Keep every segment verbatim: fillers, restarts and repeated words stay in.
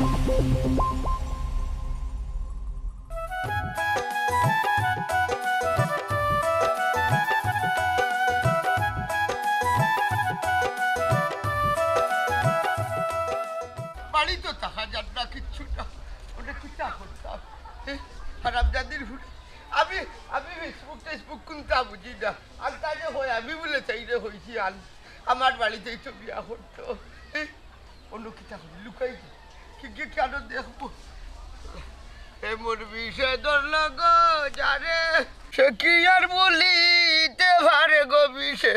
বাড়ি তো থাকা যার না, কিচ্ছু না। ওটা কিতা করতাম? এ, হারামজাদির ফুড়ি। আমি, আমি Facebook টেসবুক কুনতা বুঝি না। আর তাইলে হয়, আমি বুলে তাইরে কইছি আন, আমার বাড়িতেই তো বিয়া করতো। এ, অন্য কিতা করি, লুকাই দি। কি, কি, কেন দেখবো? এ মোর বিষে ধরল গো যারে, সে কি আর বলিতে পারে গো বিষে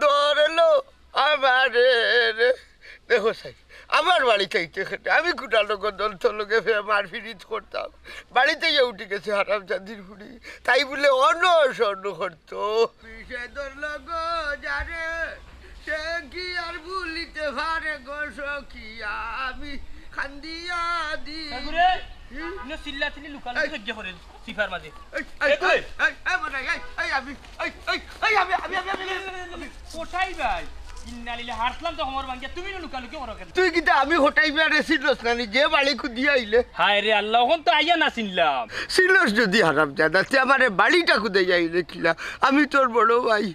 ধরল আমারে রে। দেখো সাই, আমার বাড়িতে আইতে খেতে আমি কুটানো গদল তো লগে ফে মার ফিরিত করতাম। বাড়িতে গিয়ে উঠি গেছে হারামজাদির ফুড়ি, তাই বলে অনশন করতো। বিষে ধরল গো যারে, সে কি আর ভুলিতে পারে গো সখী, আমি কান্দিয়া দি। ঠাকুরে, হুম? ইনো চিল্লা চিল্লি লুকালুকি এই। সহ্য করে, সিফার মাঝে। এই, এই, এই, এই, এই, মনে হয়, এই, এই, আমি, এই, এই, এই, আমি, আমি, আমি, আমি, আমি, আমি। কোথায় ভাই? ইন্না লিল্লাহ, হারলাম তো খবর ভাঙ্গিয়া, তুমি ইনো লুকালুকি করো কেনে? তুই কিতা আমি হটাই বেড়ে চিনস না নি, যে বাড়ি কুদিয়া আইলে? হায় রে আল্লাহ, অখন তো আইয়া না চিনলাম। চিনস যদি হারামজাদা, তে আমারে বাড়িটা কুদাইয়া আইলে কিলা? আমি তোর বড় ভাই।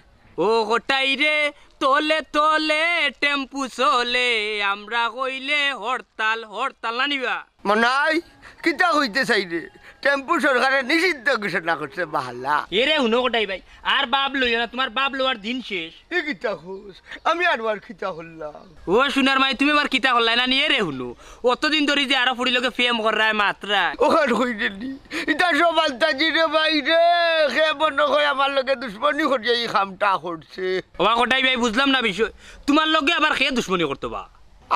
ও হটাই রে, তলে তলে টেম্পু চলে, আমরা কইলে হরতাল, হরতাল না নিবা? মনাই, কিতা কইতে চাই রে? টেম্পু সরকারে নিষিদ্ধ ঘোষণা করছে বাহালা। এরে হুনো কটাই ভাই, আর বাপ লইও না, তোমার বাপ লওয়ার দিন শেষ। এ কিতা কস? আমি আর আর কিতা করলাম? ও সোনার মাই, তুমি আবার কিতা করলাই না নি? এরে হুনো, অতদিন ধরি যে আরো ফুড়ি লগে প্রেম কররায় মাতরায়। ওখান কই রে নি? ইতা সব আন্তাজি রে ভাই রে। কে মনে হয় আমার লগে দুশমনি করিয়া ই কামটা করছে। ওবা কটাই ভাই, বুঝলাম না বিষয়, তোমার লগে আবার কে দুশমনি করতো বা?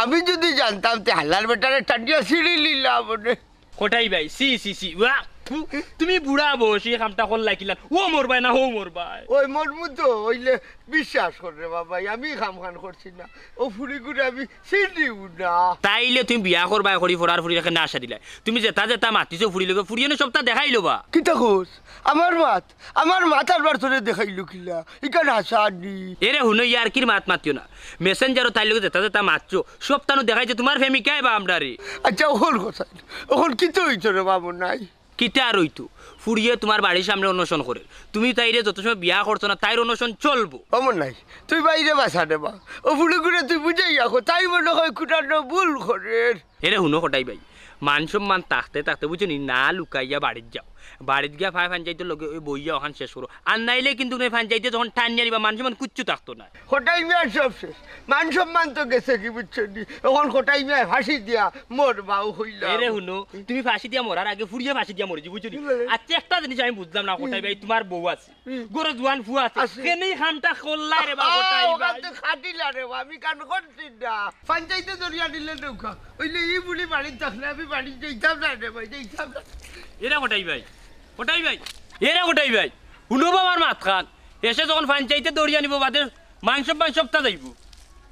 আমি যদি জানতাম তে হালার বেটারে টানিয়া ছিঁড়ি লিলাম মনে। কটাই ভাই, সি, সি, সি, ওয়া, ফু, তুমি বুড়া বয়সে এই কামটা করলাই কিলা? ও মোর ভাই না, ও মোর ভাই। ওই মরমু তো, অইলে বিশ্বাস কর রে বাবা, আমি কাম খান করছি না। ও ফুড়ি গুরে আমি চিনিও না। তাইলে তুমি বিয়া করবায় করি ফরার ফুড়ি রেখে না সাদিলাই। তুমি যেতা যেতা মাতিছো ফুড়ি লগে, ফুড়ি এনে সবতা দেখাইলো বা। কিতা কস? আমার মাত, আমার মাত আর বার তোরে দেখাইলো কিলা? ইখান হাছা নি। এরে হুনো, ইয়ারকির মাত মাতিও না। মেসেঞ্জারো তাইর লগে যেতা যেতা মাতছো, সবতানু দেখাইছে তোমার প্রেমিকায় বা আমরারে। আচ্ছা, ওখান কথা। ওখান কিতা অইতো রে বাবু নাই? কিতা আর অইতো? ফুড়িয়ে তোমার বাড়ির সামনে অনশন করের। তুমি তাইরে যত সময় বিয়া করছো না, তাইর অনশন চলবো। অমর নাই, তুই বাইরে বাসা রে বা। ও ফুড়ি গুরে তুই বুঝাইয়া কো, তাই মনে হয় কুটানো ভুল করের। এরে হুনো কটাই ভাই, মান সম্মান থাকতে থাকতে বুঝছো নি, না লুকাইয়া বাড়িত যাও। বাড়িত গিয়া ফাই ফাঞ্চাইতর লগে ওই বইয়া ওখান শেষ করো, আর নাইলে কিন্তু তুমি ফাঞ্চাইতে যখন টানিয়া নিবা, মান সম্মান কিচ্ছু থাকতো না। কটাই মিয়ার সব শেষ, মান সম্মান তো গেছে কি বুঝছো নি? এখন কটাই মিয়ায় ফাঁসি দিয়া মরবাও হইলা। এরে হুনো, তুমি ফাঁসি দিয়া মরার আগে ফুড়িয়ে ফাঁসি দিয়া মরিছি বুঝছো নি? কি বলে? আচ্ছা, একটা জিনিস আমি বুঝলাম না কটাই ভাই, তোমার বউ আছে, হুম। ঘরো জোয়ান ফুয়া আছে। আছে। কেনে ই কামটা করলায় রে বা, আ, কটাই ওখান ভাই। তো খাটিলা রে বা, আমি কাম করছি না। ফাঞ্চাইতে ধরিয়া নিলে নৌকা। অইলে ই বুলি বাড়িত থাকলে আমি বাড়িত যাইতাম না রে ভাই, যাইতাম না। এরে কটাই ভাই, কটাই ভাই, এরে কটাই ভাই, হুনো বা আমার মাতখান। এসে যখন ফাঞ্চাইতে ধরিয়া নিবো বাদে মাংস মাংস সবতা যাইবো।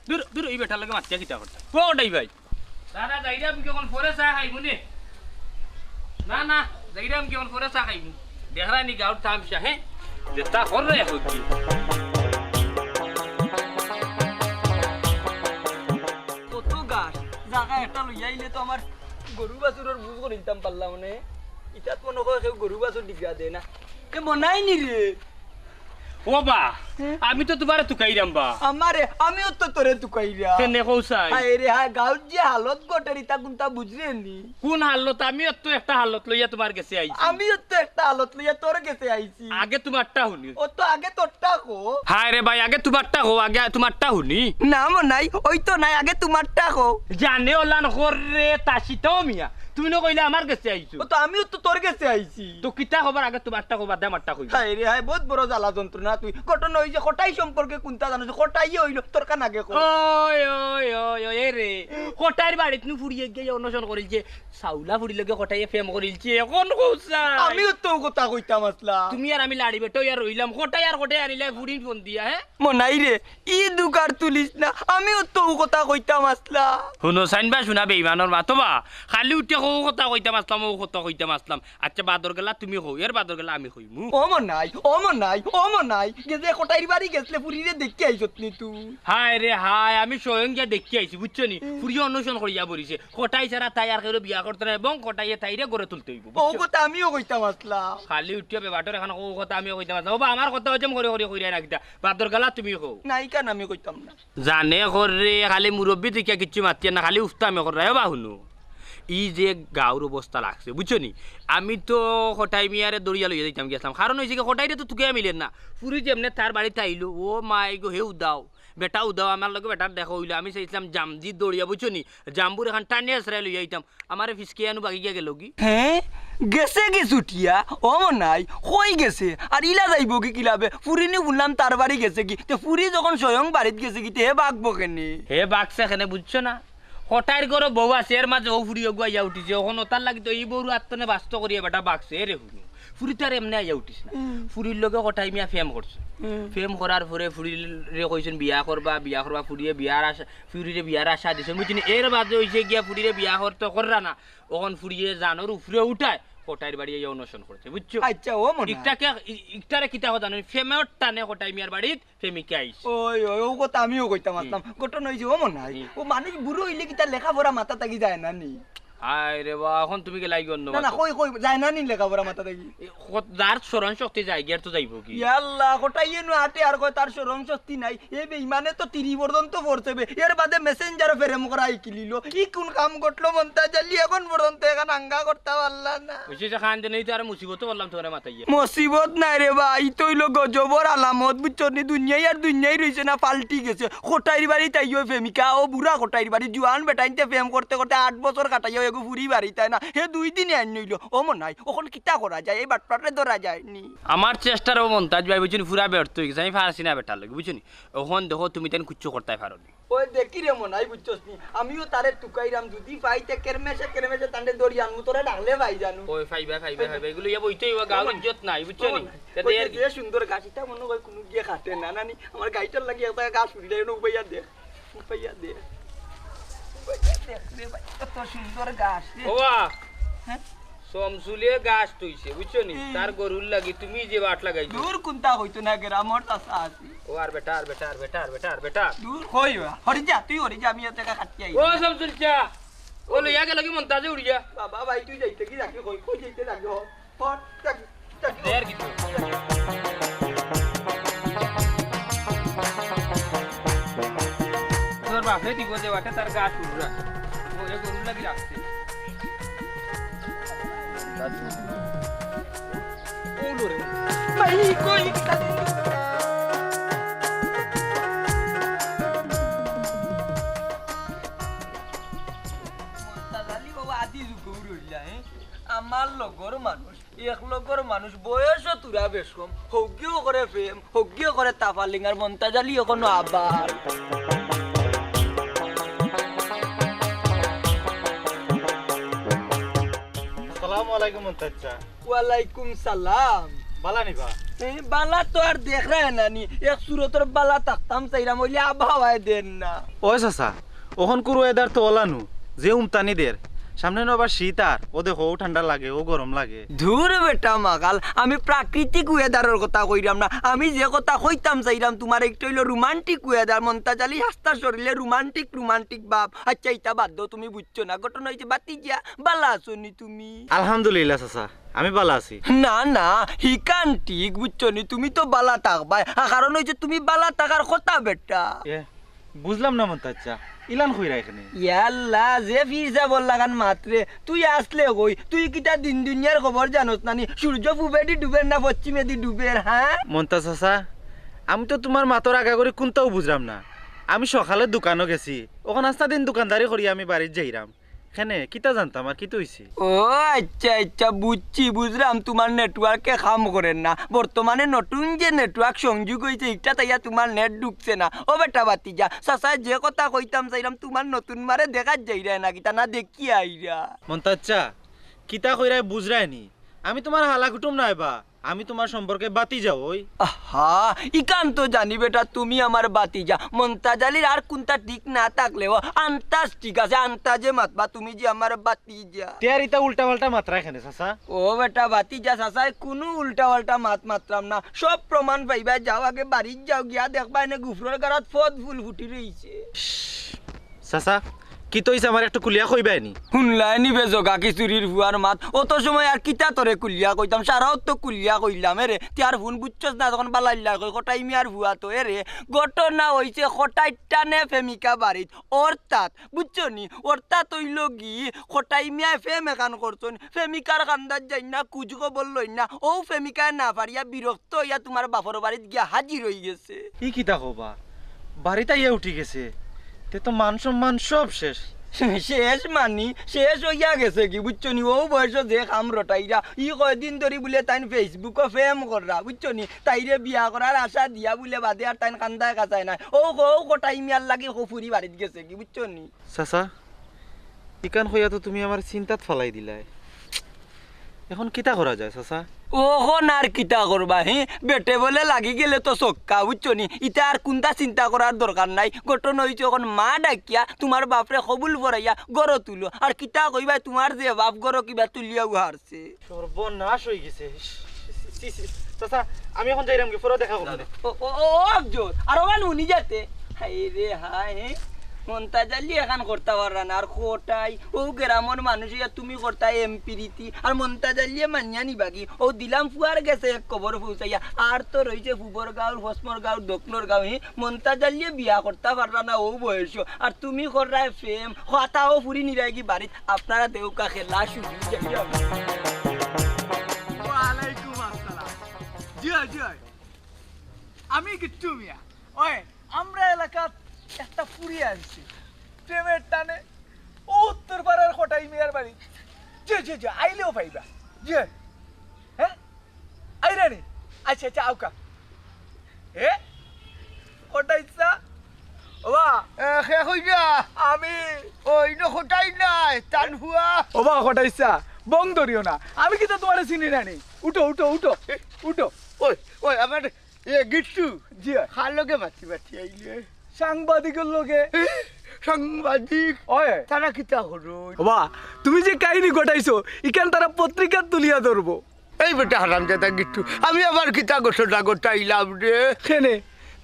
দূর, দূর, ই বেটার লগে মাতিয়া কিতা করতা? ও কটাই ভাই। দাদা, যাইরাম কি অখন পরে চা খাইমু নে? না, না, যাইরাম কি অখন পরে চা খাইমু? দেখরায় নি গাউর তামশা, হে? যেতা কররে এখন কি? কত ঘাস, জাগা একটা লইয়া আইলে তো আমার গরু বাছুরর বুঝ করিলতাম পারলাম নে। ইতাত মনো কয় কেউ গরু বাছুর ডিগা দেয় না। এ মনাই নি রে। ও বা, হে? আমি তো তোমারে তুকাইরাম বা। আমারে, আমিও তো তোরে তুকাইরাম। কেনে কও চাই? হায় রে হায়, গাউত যে হালত ঘটের ইতা কুনতা বুঝরে নি? কুন হালত? আমিও তো একটা হালত লইয়া তোমার গেছে আইছি। আমিও তো একটা হালত লইয়া তোর গেছে আইছি। আগে তোমারটা হুনি। ও তো আগে তোরটা কো। হায় রে ভাই, আগে তোমারটা কও, আগে তোমারটা হুনি। না মনাই, ওই তো নাই, আগে তোমারটা কও। জানে ওলান কররে তাসিতাও মিয়া। তুমি না কইলে আমার গেছে আইছো। ও তো আমিও তো তোর গেছে আইছি। তো কিতা খবর আগে তোমারটা কও, বাদে আমারটা কইবা। হায় রে হায়, বহুত বড় জ্বালা যন্ত্রণা তুই। ঘটনা অই যে কটাই সম্পর্কে কুনতা জানো, যে কটাইয়ে অইলো, তোর কান আগে কও। ওই, ওই, ওই, ওই, এ রে। কটাইর বাড়িত নু ফুড়িয়ে গিয়া অনশন করিলছে, চাউলা ফুড়ির লগে কটাইয়ে প্রেম করিলছে, এখন কও চাই। আমিও তো কথা কইতাম আসলাম। তুমি আর আমি লাড়ি বেটা অইয়া রইলাম, কটাই আর কটাই আনিলে ফুড়ির ফোন দিয়া, হে? মনাই রে, ই দুখ আর তুলিস না, আমিও তো কথা কইতাম আসলাম। হুনো চাইন বা, শুনা বেইমানর মাতো বা, খালি উঠে অউ কথা কইতাম আছলাম, অউ কথা কইতাম আছলাম। আচ্ছা, বাদর গেলা তুমি কও, এর বাদর গেলা আমি কইমু। ও মনাই, ও মনাই, ও মনাই, গেছে কটাইর বাড়ি গেছলে ফুরিরে দেখিয়া আইছত নি তুই? হায় রে হায়, আমি স্বয়ং গিয়া দেখিয়া আইছি, বুঝছো নি? ফুরিয়ে অন্বেষণ করিয়া বরিছে, কটাই ছাড়া তাই আর কেউরে বিয়া করতো না এবং কটাইয়ে তাইরে গড়ে তুলতে অইবো, ও বুঝছো? কথা আমিও কইতাম আছলাম। খালি উঠিয়া বেবাটর এখন অউ কথা আমিও কইতাম আছলাম। ওবা, আমার কথা হজম করি করি কইরায় না কিতা? বাদর গেলা তুমি কও। না, ইখান আমি কইতাম না। জানে কররে, খালি মুরব্বি দেখিয়া কিচ্ছু মাতিয়ার না, খালি উফতামে কররায়। ওবা হুনো, ই যে গাঁওর অবস্থা লাগছে, বুঝছো নি? আমি তো কটাই মিয়ারে দড়িয়া লইয়া যাইতাম গেছলাম, কারণ অইছে কি, কটাইরে তো তুকাইয়া মিলের না। ফুরি যেমনে তার বাড়িত আইলো, ও মাই গো, হে উদাও, বেটা উদাও, আমার লগে বেটার দেখা অইলো, আমি চাইছলাম জামদি দড়িয়া, বুঝছো নি? জাম্বুর এখান টানিয়া ছড়াই লইয়া আইতাম, আমারে ফিসকে আনু বাগি গিয়া গেলো কি? হে, গেছে কি ছুটিয়া? ও মনাই, কই গেছে? আর ইলা যাইবো কি কিলাবে? ফুরি নি হুনলাম তার বাড়ি গেছে কি? তে ফুরি যখন স্বয়ং বাড়িত গেছে কি, তে হে বাগবো কেনে? হে বাগছে কেনে বুঝছো না? কটাইর ঘরো বউ আছে, এর মাঝে অউ ফুরি অগু আইয়া উঠিছে, অখন অতার লাগি তো ই বউর আত্তনে বাস্ত করিয়া বেটা বাগছে। এরে হুনো, ফুরি তো আর এমনে আইয়া উঠিছ না। ফুরির লগে কটাই মিয়া প্রেম করছে। প্রেম করার পরে ফুরিরে কইছইন বিয়া করবা, বিয়া করবা, ফুরিয়ে বিয়ার আশা, ফুরিরে বিয়ার আশা দিছইন, বুঝছো নি? এর বাদে অইছে গিয়া ফুরিরে বিয়া করতে কররা না, অখন ফুরিয়ে জানর উপরে উঠায় কটাইর বাড়ি আইয়া অনশন করছে, বুঝছো? আচ্ছা, ও মনাই। ইকটাকে, ই-, ইকটারে কিতা কথা জানো নি? প্রেমর টানে কটাই মিয়ার বাড়িত প্রেমিকা আইছে। ওই, ওই, অউ কথা আমিও কইতাম আছলাম। ঘটনা অইছে, ও মনাই, ও মানুষ বুড়া অইলে কিতা লেখাপড়া মাথা থাকি যায় না নি? হায় রে বা, অখন তুমি গেলায় গি অন্য না, না, মাতো। কই, কই, যায় না নি লেখাপড়া মাথা থাকি? এ, কত-, যার স্মরণ শক্তি যায়গি, আর তো যাইবো কি? ইয়া আল্লাহ, কটাইয়ে নু আটে আর কয় তার স্মরণ শক্তি নাই। এ বেইমানে তো তিরি পর্যন্ত পড়ছে বে। এর বাদে মেসেঞ্জারো প্রেম করা হিকিলিলো। ই কুন কাম ঘটলো মন্তাজ আলী, অখন পর্যন্ত এখান আঙ্গা করতা পারলা না। অইছে যে খান দেনেই তো আর মুসিবতো বললাম তোমারে মাতাইয়া। মুসিবত নায় রে বা, ই তো অইলো গজবর আলামত, বুঝছো নি? দুনিয়াই আর দুনিয়াই রইছে না, পাল্টি গেছে। কটাইর বাড়িত আইয়া প্রেমিকা, ও বুড়া কটাইর বাড়ি, জুয়ান বেটাইন্তে প্রেম করতে করতে আট বছর কাটাইয়া এগু ফুরি বাড়িত আয় না, হে দুই দিনে আইন অইলো। ও মনাই, অখন কিতা করা যায়? এই বাটপারে ধরা যায় নি? আমার চেষ্টার ও মন্তাজ ভাই, বুঝছো নি, পুরা ব্যর্থ অই গেছে। আমি পারছি না বেটার লগে, বুঝছো নি? অখন দেখো, তুমি তাইন কিচ্ছু করতায় পারো নি। ওই দেখি রে মনাই, বুঝছস নি? আমিও তারে তুকাইরাম, যুদি পাই তে কেরমেশে কেরমেশে তানরে ধরি আনমু, তোরে ডাকলে পাই জানু। ওই পাইবা, পাইবা, পাইবা। এগুলো ইয়া বইতে অইবা, গাঁওর ইজ্জত নাই, বুঝছো নি? ওই যে সুন্দর গাছ, ইটা মনো অয় কুনু গিয়ে কাটে না, না নি? আমার গাইটার লাগি একটা গাছ উড়িলাই, উবাইয়া দেখ। উবাইয়া দেখ। উবাইয়া দেখ রে ভাই, কত সুন্দর গাছ রে। ওবা। হ্যাঁ? সমসুলিয়ে গাছ তুইছে, বুঝছো নি? তার গরুর লাগি তুমি যে বাট লাগাইছো। দূর কুন্তা কইতো না, গ্রামর চাচা আছি। ও আর বেটা, আর বেটা, আর বেটা, আর বেটা, আর বেটা। দূর কই বা? হরি যা, তুই হরি যা, আমি এত টাকা কাটতে আই। ও সমসুল চা, ও লইয়া গেল কি মন্তাজে উড়িয়া? বাবা ভাই, তুই যাইতে কি রাখি কই, কই যাইতে রাখি হ? হর, রাখি, রাখি হ। দের কি তুই? তোর বাপে দিব যে বাটে তার গাছ উড়রা। ও এ গরুর লাগি রাখছে। আমার লগর মানুষ, এক লগর মানুষ, বয়সও তুরা বেশ কম, হগ্গিও করে প্রেম, হগ্গিও করে তাফালিং, আর মন্তাজ আলী এখনো আবার। আসসালামু আলাইকুম মন্তাজ চা। ওয়ালাইকুম সালাম। বালা নি বা? এ, বালা তো আর দেখরায় না নি। এক সুরতর বালা থাকতাম চাইরাম, অইলে আবহাওয়ায় দেন না। ওই চাচা, অখনকুর weather তো অলানু, যে উমতানি দের। সামনে নু আবার শীত আর, ও দেখো, ও ঠান্ডা লাগে, ও গরম লাগে। ধুর বেটা মাগাল, আমি প্রাকৃতিক weatherর কথা কইরাম না। আমি যে কথা কইতাম চাইরাম, তুমার একটা অইলো romantic weather, মন্তাজ আলী হাস্তা শরীরে romantic, romantic ভাব। আচ্ছা, ইটা বাদ দেও, তুমি বুঝছো না। ঘটনা অইছে, বাতি গিয়া বালা আছো নি তুমি? আলহামদুলিল্লাহ চাচা, আমি বালা আছি। না, না, হিখান ঠিক, বুঝছো নি? তুমি তো বালা থাকবায়। আ, কারণ অইছে তুমি বালা থাকার কথা বেটা। এ, বুঝলাম না মন্তাজ চা, ইলান কইরা এখানে। ইয়াল্লা, যে ফির সাবর লাখান মাতরে, তুই আসলে কই? তুই কিতা দিন দুনিয়ার খবর জানোস না নি? সূর্য পূবেদি ডুবের না পশ্চিমেদি ডুবের, হ্যাঁ? মন্তাজ চাচা, আমি তো তুমার মাতর আগাগরি কুন্তাও বুঝরাম না। আমি সকালে দোকানো গেছি, অখন আস্তা দিন দোকানদারি করি আমি বাড়িত যাইরাম। কেনে, কিতা জানতাম আর কিতা অইছে? ও আচ্ছা, আচ্ছা, বুঝছি, বুঝরাম, তুমার networkএ কাম করের না। বর্তমানে নতুন যে network সংযোগ অইছে, ইটাত আইয়া তুমার net ঢুকছে না। ও বেটা বাতিজা, চাচায় যে কথা কইতাম চাইরাম, তুমার নতুন মারে দেখাত যাইরায় না কিতা, না দেখিয়া আইরা? মন্তাজ চা, কিতা কইরায় বুঝরায় নি? আমি তুমার হালা কুটুম নায় বা। আমি তুমার সম্পর্কে ভাতিজা অই। আহা, ইখান তো জানি বেটা, তুমি আমার ভাতিজা। মন্তাজ আলীর আর কুনতা ঠিক না থাকলেও আন্তাজ ঠিক আছে, আন্তাজে মাতবা, তুমি যে আমার ভাতিজা। তে আর ইতা উল্টা পাল্টা মাতরায় কেনে চাচা? ও বেটা ভাতিজা, চাচায় কুনু উল্টা পাল্টা মাত মাতরাম না, সব প্রমাণ পাইবায়। যাও আগে বাড়িত যাও, গিয়া দেখবায় এনে গুফরর গাড়াত পদ্ম ফুল ফুটি রইছে। চাচা, কিতা অইছে আমারে একটু খুলিয়া কইবায় নি? হুনলায় নি বে জগা কিচুরির ফুয়ার মাত, অত সময় আর কিতা তোরে খুলিয়া কইতাম, সারাও তো খুলিয়া কইলাম। এরে, তে আর হুন, বুঝছস না, তখন বালাইল্লা কই, কটাই মিয়ার ফুয়া তো। এরে, ঘটনা অইছে কটাইর টানে প্রেমিকা বাড়িত, অর্থাৎ, বুঝছো নি, অর্থাৎ অইলো গি, কটাই মিয়ায় প্রেম এখান করছইন, প্রেমিকার কান্দাত যাইন না, খুজ খবর লইন না, অউ প্রেমিকায় না পারিয়া বিরক্ত অইয়া তুমার বাপর বাড়িত গিয়া হাজির অইগেছে। ই কিতা কও বা? বাড়িত আইয়া উঠি গেছে, তে তো মান সম্মান সব শেষ। শেষ মানি, শেষ অইয়া গেছে গি, বুঝছো নি? অউ বয়সো যে কাম রটাইরা, ই কয়দিন ধরি বুলে তাইন Facebook-ও প্রেম কররা, বুঝছো নি? তাইরে বিয়া করার আশা দিয়া বুলে বাদে আর তাইন কান্দায় কাছায় নায়। অউ ক-, অউ কটাই মিয়ার লাগি অউ ফুরি বাড়িত গেছে গি, বুঝছো নি? চাচা, ইখান কইয়া তো তুমি আমারে চিন্তাত ফালাই দিলায়। এখন কিতা করা যায় চাচা? অখন আর কিতা করবা, হে? বেটে বলে লাগি গেলে তো ছক্কা, বুঝছো নি? ইতা আর কুনতা চিন্তা করার দরকার নাই। ঘটনা অইছে অখন মা ডাকিয়া তুমার বাপরে কবুল পড়াইয়া ঘরো তুলো। আর কিতা কইবায়, তুমার যে বাপ ঘরো কিবা তুলিয়াউ হারছে। সর্বনাশ অইগেছে। ছি, ছি, ছি। চাচা, আমি এখন যাইরাম গি, পরে দেখা করমু নে। ও, ও, ও, অকজর, আর অখান হুনি যাতে। হায় রে হায়, হে। মন্তাজ আলী এখান করতা পাররা না, আর কটাই, অউ গ্রামর মানুষ অইয়া তুমি করতায় এম পিরিতি, আর মন্তাজ আলীয়ে মানিয়া নিবা গি? অউ দিলাম ফুয়ার গেছে এক কবর পৌঁছাইয়া, আর তো রইছে ফুবর গাউর, ফসমর গাউর, দক্ষিণর গাউ, হে। মন্তাজ আলীয়ে বিয়া করতা পাররা না অউ বয়সো, আর তুমি কররায় প্রেম, কথাও ফুরি নিরায় গি বাড়িত, আপনারা দেউক্কা খেলা শুরু। ওয়ালাইকুম আসসালাম। জি অয়, জি অয়। আমি গিট্টু মিয়া। ওই, আমরা এলাকাত একটা ফুরি আইছে। প্রেমের টানে অউ উত্তর পাড়ার কটাই মিয়ার বাড়ি। জি, জি, জি, আইলেও পাইবা। জি। হে? আইরা নি? আচ্ছা, আচ্ছা, আউক্কা। এ? কটাই চাচা? ওবা। এ, কে কইরা? আমি। ওই, ইনো কটাই নায়, তান ফুয়া। ওবা, কটাই চাচা, বং ধরিও না। আমি কিতা তুমারে চিনি না নি? উঠো, উঠো, উঠো, উঠো। ওই, ওই, আমার, এ, গিট্টু। জি অয়। কার লগে মাতি মাতি আইলে? সাংবাদিকর লগে। এ, সাংবাদিক? ওই। তারা কিতা করইন? ওবা, তুমি যে কাহিনী ঘটাইছো, ইখান তারা পত্রিকাত তুলিয়া ধরবো। এই বেটা হারামজাদা গিট্টু, আমি আবার কিতা ঘটনা ঘটাইলাম রে? কেনে?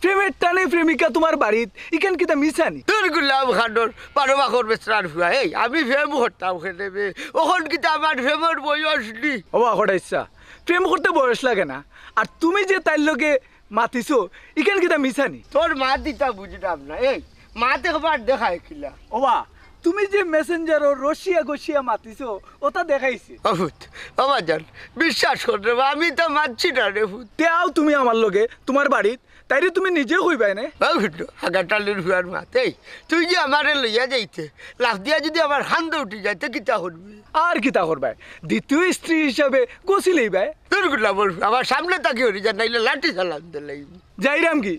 প্রেমের টানে প্রেমিকা তুমার বাড়িত, ইখান কিতা মিছা নি? দূর গুলাম খানর বারো মাসর বেচরার ফুয়া, এই আমি প্রেম করতাম কেনে বে? অখন কিতা আমার প্রেমর বয়স নি? ওবা কটাই চাচা, প্রেম করতে বয়স লাগে না, আর তুমি যে তাইর লগে মাতিছো, ইখান কিতা মিছা নি? তোর মাত ইতা বুঝলাম না। এই, মাত একবার দেখায় কিলা? ওবা, তুমি যে মেসেঞ্জারো রসিয়া গসিয়া মাতিছো, অতা দেখাইছে। ও ফুত, ও বাজান, বিশ্বাস কর রে বা, আমি ইতা মাতছি না রে ফুত। তে আও তুমি আমার লগে, তুমার বাড়িত, তাইরে তুমি নিজে কইবায় নে। ও ফুত, আগাটালির ফুয়ার মাত। এই, তুই যে আমারে লইয়া যাইতে, লাফ দিয়া যুদি আমার কান্দো উঠি যায়, তে কিতা করবি? আর কিতা করবায়? দ্বিতীয় স্ত্রী হিসাবে গছিলাইবায়। দূর গুলাম, আমার সামনে থাকি হরি যা, নাইলে লাঠি চালান দিলাই। যাইরাম গি,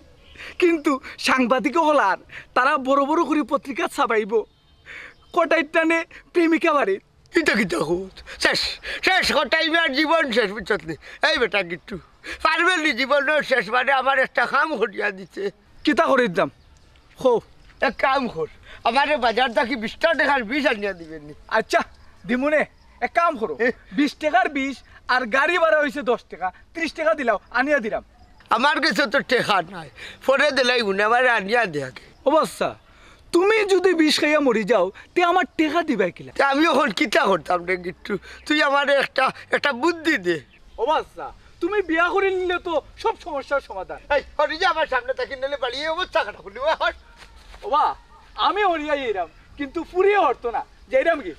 কিন্তু সাংবাদিক অকল আর তারা বড় বড় করি পত্রিকাত ছাপাইবো, কটাইর টানে প্রেমিকা বাড়িত। ইতা কিতা কস? শেষ, শেষ, কটাই মিয়ার জীবন শেষ, বুঝছত নি? এই বেটা গিট্টু, পারবে নি জীবনর শেষ মানে আমার একটা কাম করিয়া দিতে? কিতা করিয়া দিতাম? কও। এক কাম কর, আমারে বাজার থাকি বিশটা টেকার বিষ আনিয়া দিবে নি? আচ্ছা, দিমুনে। এক কাম করো, এ? বিশ টেকার বিষ আর গাড়ি ভাড়া অইছে দশ টেকা, ত্রিশ টেকা দিলাও, আনিয়া দিরাম। আমার গেছে তো টেকা নাই, পরে দিলাইমুনে, আমারে আনিয়া দে আগে। ওবা চাচা, তুমি যুদি বিষ খাইয়া মরি যাও, তে আমার টেকা দিবায় কিলা? তে আমি অখন কিতা করতাম রে গিট্টু? তুই আমারে একটা, একটা বুদ্ধি দে। ওবা চাচা, তুমি বিয়া করিলিলে তো সব সমস্যার সমাধান। এই, হরি যা আমার সামনে থাকি, নাইলে বাড়িয়ে অবস্থা খারাপ করিলিমু, হর। ওবা, আমি হরিয়া যাইরাম, কিন্তু ফুরিয়ে হরতো না। যাইরাম গি?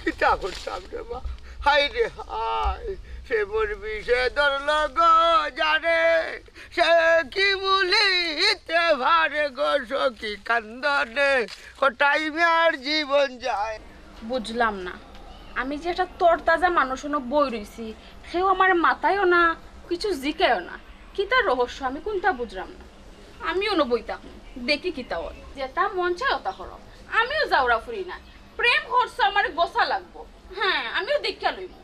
কিতা করতাম রে বা? হায় রে হায়, প্রেমর বিষে ধরল গো যারে, সে কি ভুলিতে পারে গো সখী কান্দনে, কটাই মিয়ার জীবন যায়। বুঝলাম না, আমি যে একটা তরতাজা মানুষ অনো বই রইছি, কেউ আমারে মাতায়ও না, কিছু জিকায়ও না। কিতা রহস্য, আমি কুনতা বুঝলাম না। আমিও অনো বই থাকমু, দেখি কিতা অয়। যেতা মন চায় অতা করো, আমিও জাউরা ফুরি না। প্রেম করছো, আমারে গছা লাগবো। হ্যাঁ, আমিও দেখিয়া লইমু।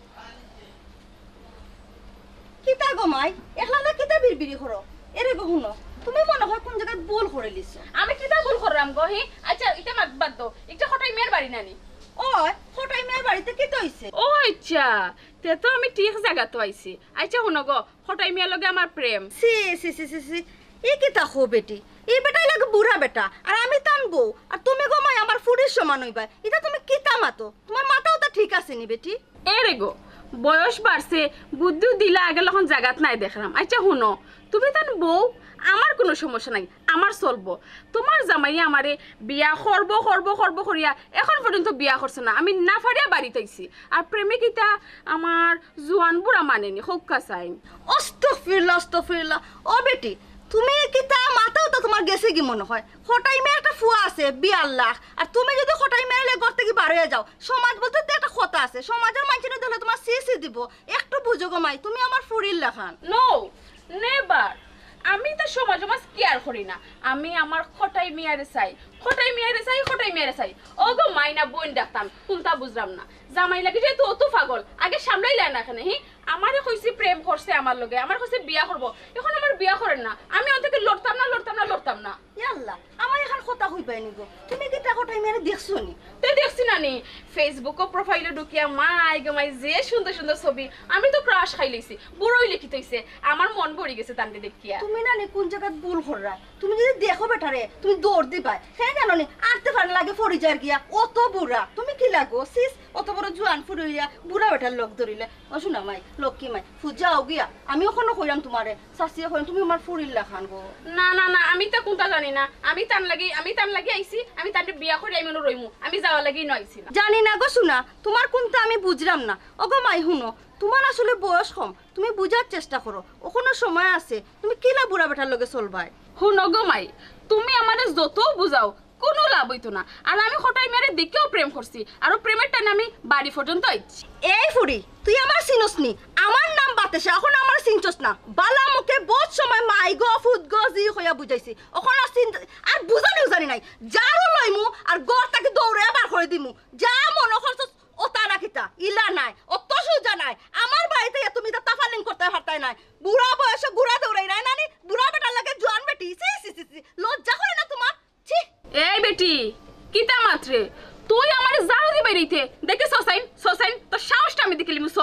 তা গো মাই, একলা না কিতা বিড়বিড়ি করো? এরে গো হুনো, তুমি মনে হয় কোন জাগাত ভুল করিলিছো। আমি কিতা ভুল করলাম গো, হি? আচ্ছা, ইটা মাত বাদ দেও। ইটা খটাই মিয়ার বাড়ি নানি? ওই, খটাই মিয়ার বাড়িতে কিতা অইছে? ও আচ্ছা, তে তো আমি ঠিক জাগাত আইছি। আচ্ছা হুনো গো, খটাই মিয়ার লগে আমার প্রেম। ছি, ছি, ছি, ছি, ছি। ই কিতা কও বেটি? ই বেটার লগে বুড়া বেটা, আর আমি তান বউ, আর তুমি গো মাই আমার ফুরির সমান অইবায়। ইতা তুমি কিতা মাতো? তুমার মাথাও তো ঠিক আছে নি বেটি? এরে গো, বয়স বাড়ছে, বুদ্ধি দিলা আগে লখন জাগাত নাই দেখরাম। আচ্ছা হুনো, তুমি তান বউ, আমার কুনু সমস্যা নাই, আমার চলবো। তুমার জামাইয়ে আমারে বিয়া করবো, করবো, করবো করিয়া এখন পর্যন্ত বিয়া করছে না। আমি না পারিয়া বাড়িত আইছি। আর প্রেমিকিতা আমার জুয়ান বুড়া মানেনি, খোকা চাইন। আস্তাগফিরুল্লাহ, আস্তাগফিরুল্লাহ। ও বেটি, তুমি কিতা মাথাও তো তুমার গেছে কি মনে হয়? খটাই মিয়ার একটা ফুয়া আছে, বিয়ার লাখ। আর তুমি যদি খটাই মিয়ার লগে ঘর থাকি বার অইয়া যাও, সমাজ বলতে তো একটা কথা আছে, সমাজর মানষে দেখলে তুমার ছি ছি দিবো। একটু বুঝো গো মাই, তুমি আমার ফুরির লাখান। No, never। আমি তো সমাজ সমাজ care করি না, আমি আমার খটাই মিয়ারে চাই, খটাই মিয়ারে চাই, খটাই মিয়ারে চাই। ও গো মাই না বইন ডাকতাম, কুনতা বুঝলাম না। জামাই লাগি যে তো অত পাগল, আগে সামলাইলা না কেনে, হি? আমারে কইছে প্রেম করছে আমার লগে, আমারে কইছে বিয়া করবো, এখন আমার বিয়া করের না, আমি অন থাকি লড়তাম না, লড়তাম না, লড়তাম না। ইয়াল্লা, আমার এখন কথা কইবায় নি গো, তুমি কিতা খটাই মিয়ারে দেখছো নি? তে দেখছি না নি, Facebook-ও profile-ও ঢুকিয়া মাই গো মাই যে সুন্দর সুন্দর ছবি, আমি তো crush খাইলাইছি, বুড়া অইলে কিতা অইছে, আমার মন ভরি গেছে তানরে দেখিয়া। তুমি না নি কুন জাগাত ভুল কররায়, তুমি যদি দেখো বেটারে, তুমি দৌড় দিবায়। হে জানো নি, আটতে পারে না, লাগে পড়ি যার গিয়া, অত বুড়া। তুমি কিলা গো, ছিস, অত বড় জুয়ান ফুরি অইয়া বুড়া বেটার লগ ধরিলে। ও সোনা মাই, লক্ষ্মী মাই, ফুত যাও গিয়া। আমি অখনো কইরাম তুমারে, চাচিয়ে কইন, তুমি আমার ফুরির লাখান গো। না, না, না, আমি তো কুনতা জানি না। আমি তান লাগি, আমি তান লাগি আইছি, আমি তানরে বিয়া করি আমি অনো রইমু। আমি যাওয়ার লাগি ইনো আইছি না। জানি না গো সোনা, তুমার কুনতা আমি বুঝরাম না। ও গো মাই হুনো, তুমার আসলে বয়স কম, তুমি বুঝার চেষ্টা করো, অখনো সময় আছে, তুমি কিলা বুড়া বেটার লগে চলবায়? হুনো গো মাই, তুমি আমারে যত বুঝাও, কুনু লাভ অইতো না। আর আমি খটাই মিয়ারে দেখিয়াও প্রেম করছি, আর অউ প্রেমের টানে আমি বাড়ি পর্যন্ত আইছি। এই ফুরি, তুই আমার চিনস নি, আমার নাম বাতেশা, অখন আমার চিনছস না। বালা মুখে বউত সময় মাই গো, ফুত গো, জি কইয়া বুঝাইছি, অখন আর চিন-, আর বুঝানি উজানি নাই। ঝাড়ু লইমু আর ঘর থাকি দৌড়াইয়া বার করি দিমু। যা মনো করছস অতা না কিতা, ইলা নায়, অত সুজা নায়। আমার বাড়িত আইয়া তুমি ইতা তাফালিং করতায় পারতায় নায়। বুড়া বয়সে ঘুড়া দৌড়াইরায় না নি, বুড়া বেটার লগে জুয়ান বেটি। ছি, ছি, ছি, ছি। লজ্জা করে না তুমার? ছি। এই বেটি, কিতা মাতরে? তুই আমারে ঝাড়ু দিবায় রইতে। দেখি সসাইন, সসাইন, তোর সাহসটা আমি দেখিলিমু স।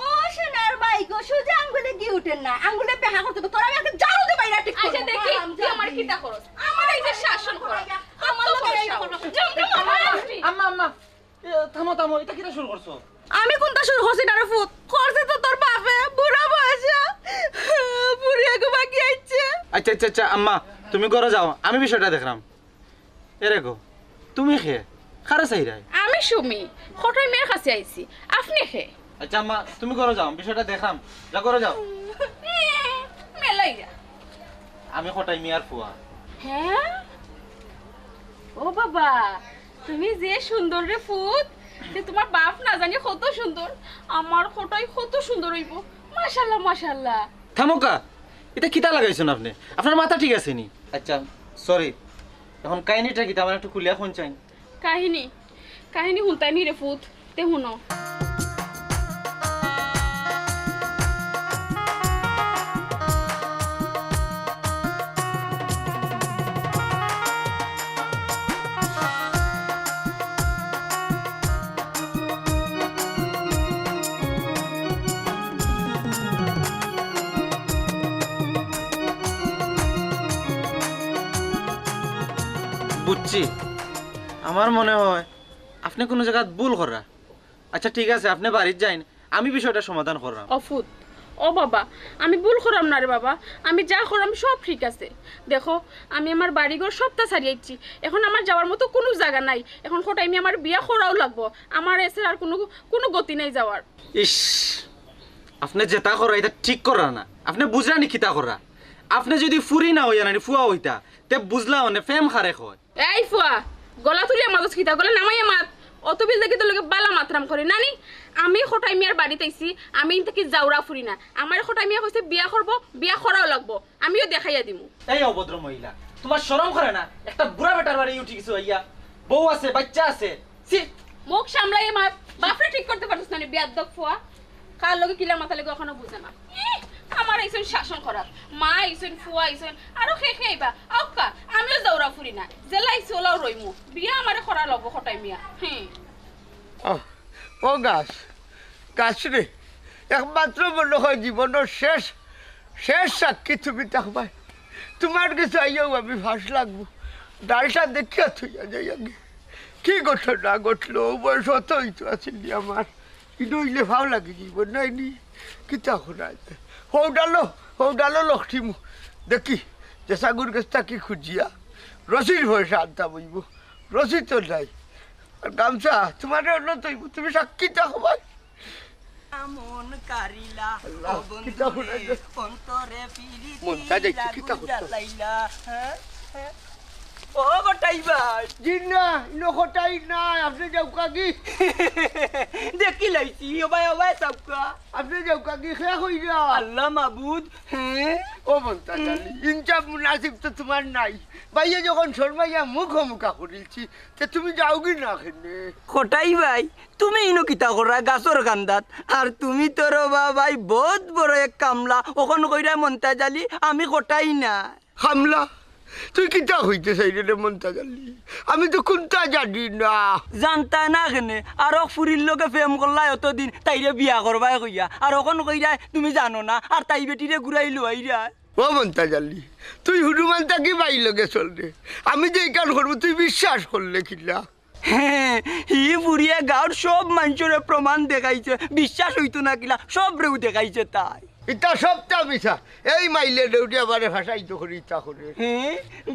ও সোনার মাই গো, সুজা আঙ্গুলে ঘি উঠের না, আঙ্গুলে বেহা করতে অইবো। তোর আমি একটা ঝাড়ু দিবায় না ঠিক আচ্ছা, করি। দেখি, তুই আমারে কিতা করস? আমার এই যে শাসন করা, আমার লগে এই করস। আম্মা, আম্মা, এ, থামো, থামো, ইতা কিতা শুরু করছো? আমি কুনতা শুরু করছি না রে ফুত, করছে তো তোর বাপে, বুড়া বয়সে, বুড়ি এগু বাকি আইছে। আচ্ছা, আচ্ছা, আচ্ছা, আম্মা, তুমি ঘরো যাও, আমি বিষয়টা দেখরাম। এরে গো, তুমি কে? কারে চাইরায়? আমি সুমি, খটাই মিয়ার কাছে আইছি। আপনে কে? আচ্ছা আম্মা, তুমি ঘরো যাও, বিষয়টা দেখরাম। যাও ঘরো যাও। মেলাইয়া। আমি খটাই মিয়ার ফুয়া। হ্যাঁ? ও বাবা, তুমি যে সুন্দর রে ফুত, তে তুমার বাপ না জানি কত সুন্দর। আমার খটাই কত সুন্দর অইবো। মাশাআল্লাহ, মাশাআল্লাহ। থামোকা, ইতা কিতা লাগাইছইন আপনে? আপনার মাথা ঠিক আছে নি? আচ্ছা, sorry। এখন কাহিনীটা কিতা, আমার একটু খুলিয়া কইন চাইন। কাহিনী? কাহিনী হুনতায় নি রে ফুত, তে হুনো। বুঝছি, আমার মনে হয় আপনে কুনু জাগাত ভুল কররা। আচ্ছা ঠিক আছে, আপনে বাড়িত যাইন, আমি বিষয়টা সমাধান কররাম। ও ফুত, ও বাবা, আমি ভুল কররাম না রে বাবা, আমি যা কররাম সব ঠিক আছে। দেখো, আমি আমার বাড়িঘর সবতা ছাড়ি আইছি, এখন আমার যাওয়ার মতো কুনু জাগা নাই। এখন খটাই মিয়া আমারে বিয়া করাউ লাগবো, আমার এছাড়া আর কুনু, কুনু গতি নাই যাওয়ার। ইস, আপনে যেতা কররা ইতা ঠিক কররা না, আপনে বুঝরা নি কিতা কররা। আপনে যুদি ফুরি না অইয়া নানি ফুয়া অইতা, তে বুঝলা অনে প্রেম কারে কয়। এই ফুয়া, গলা তুলিয়া মাতস কিতা? গলা নামাইয়া মাত। অত বিল দেখি তোর লগে বালা মাতরাম করে নানি। আমি খটাই মিয়ার বাড়িত আইছি, আমি ইন থাকি যাওরা ফুরি না। আমারে খটাই মিয়া কইছে বিয়া করবো, বিয়া করাউ লাগবো, আমিও দেখাইয়া দিমু। এই অভদ্র মহিলা, তুমার শরম করে না? একটা বুড়া বেটার বাড়ি উঠি গেছো আইয়া, বউ আছে, বাইচ্চা আছে। ছি! মুখ সামলাইয়া মাত, বাপরে ঠিক করতে পারছস না নি, বেয়াদ্দপ ফুয়া। কার লগে কিলা মাতা লাগে অখনো বুঝে না। ইহ, আমার আইছইন শাসন করাত, মা আইছইন, ফুয়া আইছইন, আরো কে কে আইবা? আউক্কা, আমিও যাওরা ফুরি না, যেলা আইছি অলাউ রইমু। বিয়া আমারে করা লাগবো, কটাই মিয়া। হুম। আহ, ও গাছ, গাছ রে, একমাত্র মনে হয় জীবনর শেষ, শেষ সাক্ষী তুমি থাকবায়। তুমার গেছে আইয়াউ আমি ফাঁস লাগবো। ডালটা দেখিয়া থইয়া যাই আগে। কি ঘটনা ঘটলো? ও বয়স অত হইতো আছিল নি আমার। ইনো অইলে ফাও লাগি যাইবো, নায় নি? কিতা করা যায়? হউ ডালো, হউ ডালো লক্ষ্মী মু-, দেখি, যে সাগুর গেছ থাকি খুজিয়া রশির পয়সা আনতাম অইবো। রশি তো নাই। আর গামছা, তুমারে অন্য তো অইবো, তুমি সাক্ষী থাকবায়। মন কারিলা, আল্লাহ, ও বন্ধু কিতা রে, কইরা যে অন্তরে পিরিতি মনটা যাইছে, আগুন কিতা করতে? জ্বালাইলা, হ্যাঁ? হ্যাঁ? ও কটাই ভাই। জি না, ইনো কটাই না, আপনে যাউক্কা গি। দেখি লাইছি, ও ভাই, ও ভাই, চাউক্কা। আপনে যাউক্কা গি, কে কইরা? আল্লাহ মাবুদ, হ্যাঁ? ও মন্তাজ আলী, ইনসাফ মুনাসিব তো তুমার নাই। ভাইয়ে যখন শরমাইয়া মুখ মুখা করিলছি, তে তুমি যাওগি না কেনে? কটাই ভাই, তুমি ইনো কিতা কররায় গাছর কান্দাত? আর তুমি তো রে বা ভাই বউত বড় এক কামলা। অখন কইরায় মন্তাজ আলী, আমি কটাই না। কামলা? তুই কিতা কইতে চাইরে রে মন্তাজ আলী? আমি তো কুন্তা জানি না। জানতায় না কেনে? আরক ফুরির লগে প্রেম করলায় অতদিন, তাইরে বিয়া করবায় কইয়া। আর অখন কইরায় তুমি জানো না, আর তাই বেটিরে ঘুরাই লইরায়। ও মন্তাজ আলী, তুই হুনুমান থাকি ভাইর লগে চল রে। আমি যে ইখান করমু, তুই বিশ্বাস করলে কিলা? হে, হি ফুরিয়ে গাউর সব মানষরে প্রমাণ দেখাইছে, বিশ্বাস অইতো না কিলা, সবরেউ দেখাইছে তাই। ইতা সবতা মিছা। এই মাইলে দেউরি আমারে ফাঁসাইতো করি ইতা করে। হে,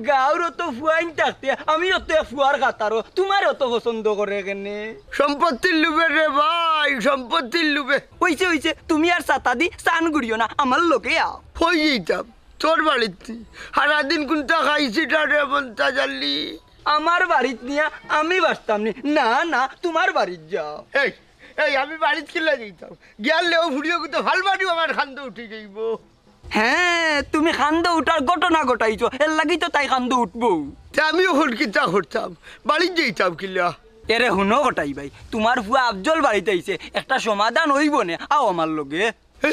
গাউর অত ফুয়াইন থাকতে আমি অত ফুয়ার কাতারো, তুমারে অত পছন্দ করে কেনে? সম্পত্তির লোভে রে ভাই, সম্পত্তির লোভে। অইছে, অইছে, তুমি আর ছাতা দি চান ঘুরিও না, আমার লগে আও। কই যাইতাম? তোর বাড়িত নি। সারাদিন কুন্তা খাইছি না রে মন্তাজ আলী। আমার বাড়িত নিয়া আমি বাঁচতাম নি। না, না, তুমার বাড়িত যাও। এই, এই, আমি বাড়িত কিলা যাইতাম? গিয়ার লেও ফুরিও কিন্তু ফাল মারিও আমার কান্দো উঠি যাইবো। হে, তুমি কান্দো উঠার ঘটনা ঘটাইছো, এরলাগি তো তাই কান্দো উঠবো। তে আমি অখন কিতা করতাম? বাড়িত যাইতাম কিলা? এরে হুনো কটাই ভাই, তুমার ফুয়া আফজল বাড়িত আইছে, একটা সমাধান অইবো নে, আও আমার লগে। এ,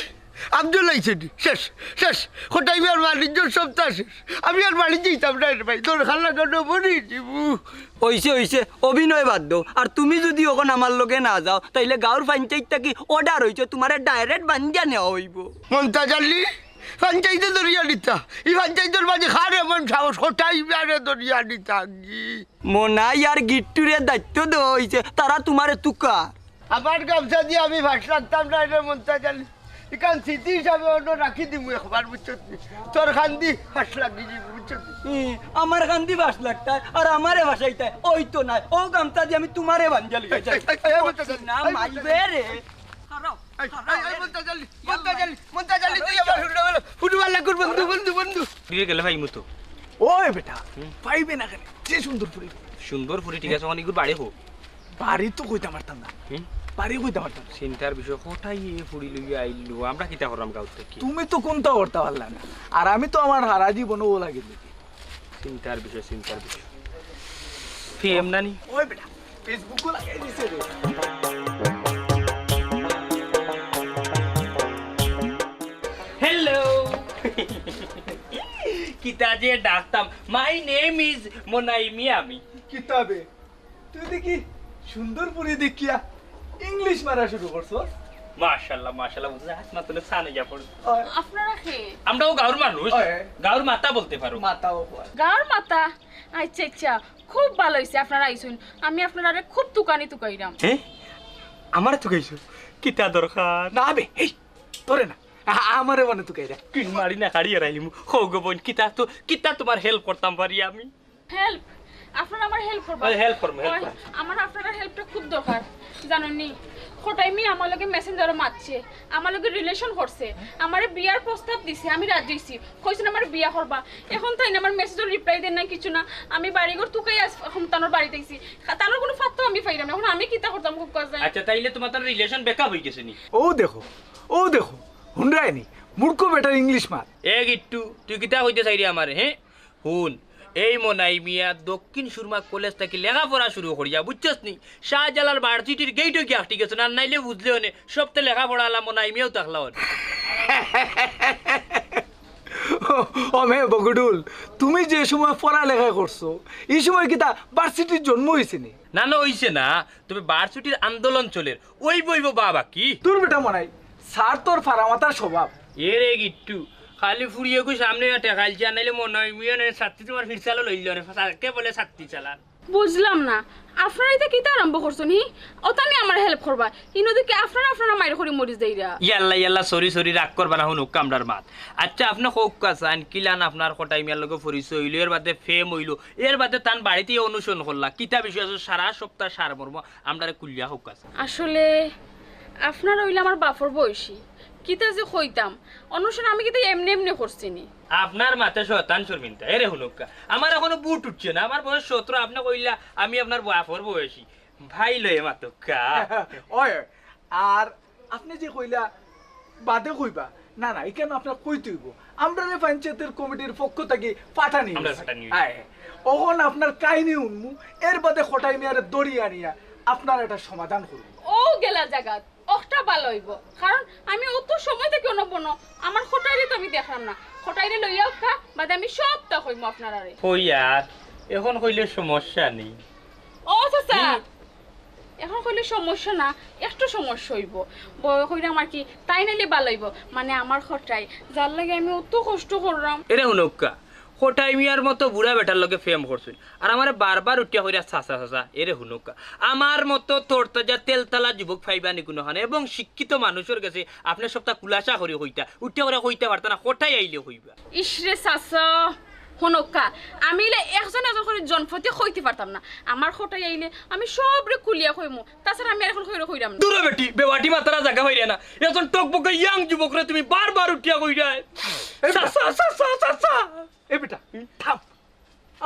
আফজল আইছে নি? শেষ, শেষ। কটাই মিয়ার বাড়ির জোর সপ্তাহ শেষ। আমি আর বাড়িত যাইতাম না রে ভাই, দরকার লাগানো মরি যাইমু। অইছে, অইছে, অভিনয় বাদ দেও। আর তুমি যুদি অখন আমার লগে না যাও, তাইলে গাউর পঞ্চায়েত থাকি order অইছে, তুমারে direct বান্ধিয়া নেওয়া অইবো। মন্তাজ আলী, পঞ্চায়েতে ধরিয়া নিতা। ই পঞ্চায়েতর মাঝে কার এমন সাহস, কটাই মিয়ারে ধরিয়া নিতা গি? মনাই আর গিট্টুরে দায়িত্ব দেওয়া অইছে, তারা তুমারে তুকার। আমার গামছা দিয়া আমি ফাঁস লাগতাম না রে মন্তাজ আলী। ইখান স্মৃতি হিসাবে অনো রাখি দিমু একবার, বুঝছত নি? তোর কান্দি ফাঁস লাগি দিমু, বুঝছত নি? হুম, আমার কান্দি ফাঁস লাগতায়, আর আমারে ফাঁসাইতায়, অইতো নায়। অউ গামছা দি আমি তুমারে বান্ধিয়া লইয়া যাই। এই, এই, এই, এই, মন্তাজ আলী, না, এই, মন্তাজ মাইবে আলী। রে। এই, এই, এই, মন্তাজ আলী, মন্তাজ আলী, মন্তাজ আলী, তুই আমার হুন্ডা বলো, ফুটবল লাগুর বন্ধু, বন্ধু, বন্ধু। ফিরে গেলে ভাই মতো। ওই বেটা, হুম? পাইবে না কেনে? যে সুন্দর ফুরি। সুন্দর ফুরি, ঠিক আছে, অনেক বাড়ি হোক। বাড়ি তো কইতাম পারতাম না। হুম? বাড়ি কইতাম পারতাম না। চিন্তার বিষয়, কটাই এ ফুরি লইয়া আইলো, আমরা কিতা করলাম গাঁও থাকি? তুমি তো কুন্তা করতা পারলা না, আর আমি তো আমার হারা জীবনও ও লাগে দিতে। চিন্তার বিষয়, চিন্তার বিষয়। ফিএম নানি? ওই বেটা, Facebook-ও লাগাই দিছে রে। Hello। কিতা যে ডাকতাম, my name is মোনাইমি আমি। কিতা বে? তুই দেখি সুন্দর ফুরি দেখিয়া English মারা শুরু করছস। মাশাআল্লাহ, মাশাআল্লাহ, বুঝলে হাত মাতুলে সানে যা পড়ে। আপনারা কে? আমরাও গাঁওর মানুষ, ওই। গাঁওর মাতা বলতে পারো। মাতাও কয়। গাঁওর মাতা? আচ্ছা, আচ্ছা, খুব ভালা অইছে আপনারা আইছইন। আমি আপনারারে খুব তুকানি তুকাইরাম। হে? আমারে তুকাইছো? কিতা দরকার? না বে, এই, তোরে না। আ-, আমারে মানে তুকাইরা। কিন মারি না কাড়ি এরাইলিমু। হো গো বইন, কিতা তো, কিতা তুমার help করতাম পারি আমি? Help? আপনারা আমার help করবা? ওই, help করমু, help ওই, করমু। আমার আপনারার help টা খুব দরকার, জানইন নি? কটাই মিয়া আমার লগে Messenger-ও মাতছে, আমার লগে relation করছে, আমারে বিয়ার প্রস্তাব দিছে, আমি রাজি অইছি। কইছইন আমারে বিয়া করবা। এখন তাইন আমার message-র reply দেইন না, কিছু না। আমি বাড়িঘর তুকাইয়া আজ এখন তানর বাড়িত আইছি। খা-, তানর কুনু পাত্তাও আমি পাইরাম না। এখন আমি কিতা করতাম, খুব কষ্ট। আচ্ছা, তাইলে তুমার তানর relation breakup অইগেছে নি? ও দেখো, ও দেখো, হুনরায় নি, মূর্খ বেটার English মাত। এ গিট্টু, তুই কিতা কইতে চাইরে আমারে, হে? হুন, এই মনাই মিয়া দক্ষিণ সুরমা কলেজ থাকি লেখাপড়া শুরু করিয়া, বুঝছস নি? শাহজালাল ভার্সিটির গেইটও গিয়া আটকি গেছে, আর নাইলে বুঝলেও নে, সবতে লেখাপড়া আলা মনাই মিয়াও থাকলা অনে। ও, ও মে বগডুল, তুমি যে সময় পড়ালেখা করছো, এই সময় কিতা ভার্সিটির জন্ম হইছে নি? না, না, হইছে না। তবে ভার্সিটির আন্দোলন চলের, ওই বইব বাবা কি? তোর বেটা মনাই, স্যার তোর ফারামাতার স্বভাব। এ রে গিট্টু, খালি ফুড়িয়ে কই সামনে টেকাইলছে, আর নাইলে মনাই মিয়া নে ছাত্রী তোমার ফিরসালো লইল রে, কে বলে ছাত্রী চালান? বুঝলাম না, আপনারা ইতা কিতা আরম্ভ করছইন নি? অতা নি আমার হেল্প করবা, ইনো দেখি আপনারা আপনারা মাইর করি মরি যাইরা। ইয়াল্লা, ইয়াল্লা, সরি, সরি, রাগ করবা না, হুনুক্কা আমরার মাত। আচ্ছা, আপনে কউক্কা চাইন, কিলান আপনার কটাই মিয়ার লগে পরিচয় হইল, এর বাদে প্রেম হইল, এর বাদে তান বাড়িত অনুশীলন করলা, কিতা বিষয় আছে, সারা সপ্তাহ সারমর্ম আমরারে খুলিয়া কউক্কা চাইন। আসলে আপনারা অইলা আমার বাপর বয়সী, কিতা যে কইতাম, অনুশীলন আমি কিতা এমনে এমনে করছি নি। আপনার মাতে শয়তান শর্মিন্দা। এরে হুনুক্কা, আমার এখনো বুট উঠছে না, আমার বয়স সতেরো, আপনে কইলা আমি আপনার বাপর বয়সী। ভাই লয়ে মাতউক্কা। ওই, আর আপনে যে কইলা বাদে কইবা, না, না, ইখান আপনার কইতে অইব। আমরারে পঞ্চায়েতের কমিটির পক্ষ থাকি পাঠানি অইছে। পাঠানি অইছে। অখন আপনার কাহিনী হুনমু, এর বাদে কটাই মিয়ারে ধরি আনিয়া আপনার একটা সমাধান করমু। ও গেলা জাগাত। অখটা ভালা অইব, কারণ আমি অত সময় থাকি অনো বনো, আমার কটাইরে তো আমি দেখলাম না। কটাইরে লইয়া আউক্কা, বাদে আমি সবটা কইমু আপনারারে। কই আর, এখন কইলে সমস্যা নেই। ও চাচা, হুম। এখন কইলে সমস্যা না, একটু সমস্যা অইব। বয় কইরাম আর কি, তাইন আইলে ভালা অইব, মানে আমার কটাই, যার লাগি আমি অত কষ্ট করলাম। এরে হুনুক্কা, কটাই মিয়ার মতো বুড়া বেটার লগে প্রেম করছইন, আর আমারে বারবার উঠিয়া কইরা চাচা চাচা। এরে হুনুক্কা, আমার মতো তরতাজা তেলতালা যুবক পাইবা নি কুনুখানে, এবং শিক্ষিত মানুষর গেছে আপনে সবটা খুলাসা করি কইতা, উঠিয়া কইরা কইতা পারতা না, কটাই আইলে কইবা। ইশরে চাচা, হুনুক্কা, আমি ইলা একজন একজন করি জনপতি কইতে পারতাম না, আমার কটাই আইলে আমি সবরে খুলিয়া কইমু, তাছাড়া আমি আর এখন কইরে কইরাম না। দূরে বেটি, বেওয়াটি মাতারা জাগা পাইরে না, একজন টকবকে ইয়াং যুবকরে তুমি বারবার উঠিয়া কইরায়, এই বেটা। চাচা, চাচা, চাচা। এ বেটা, থাম।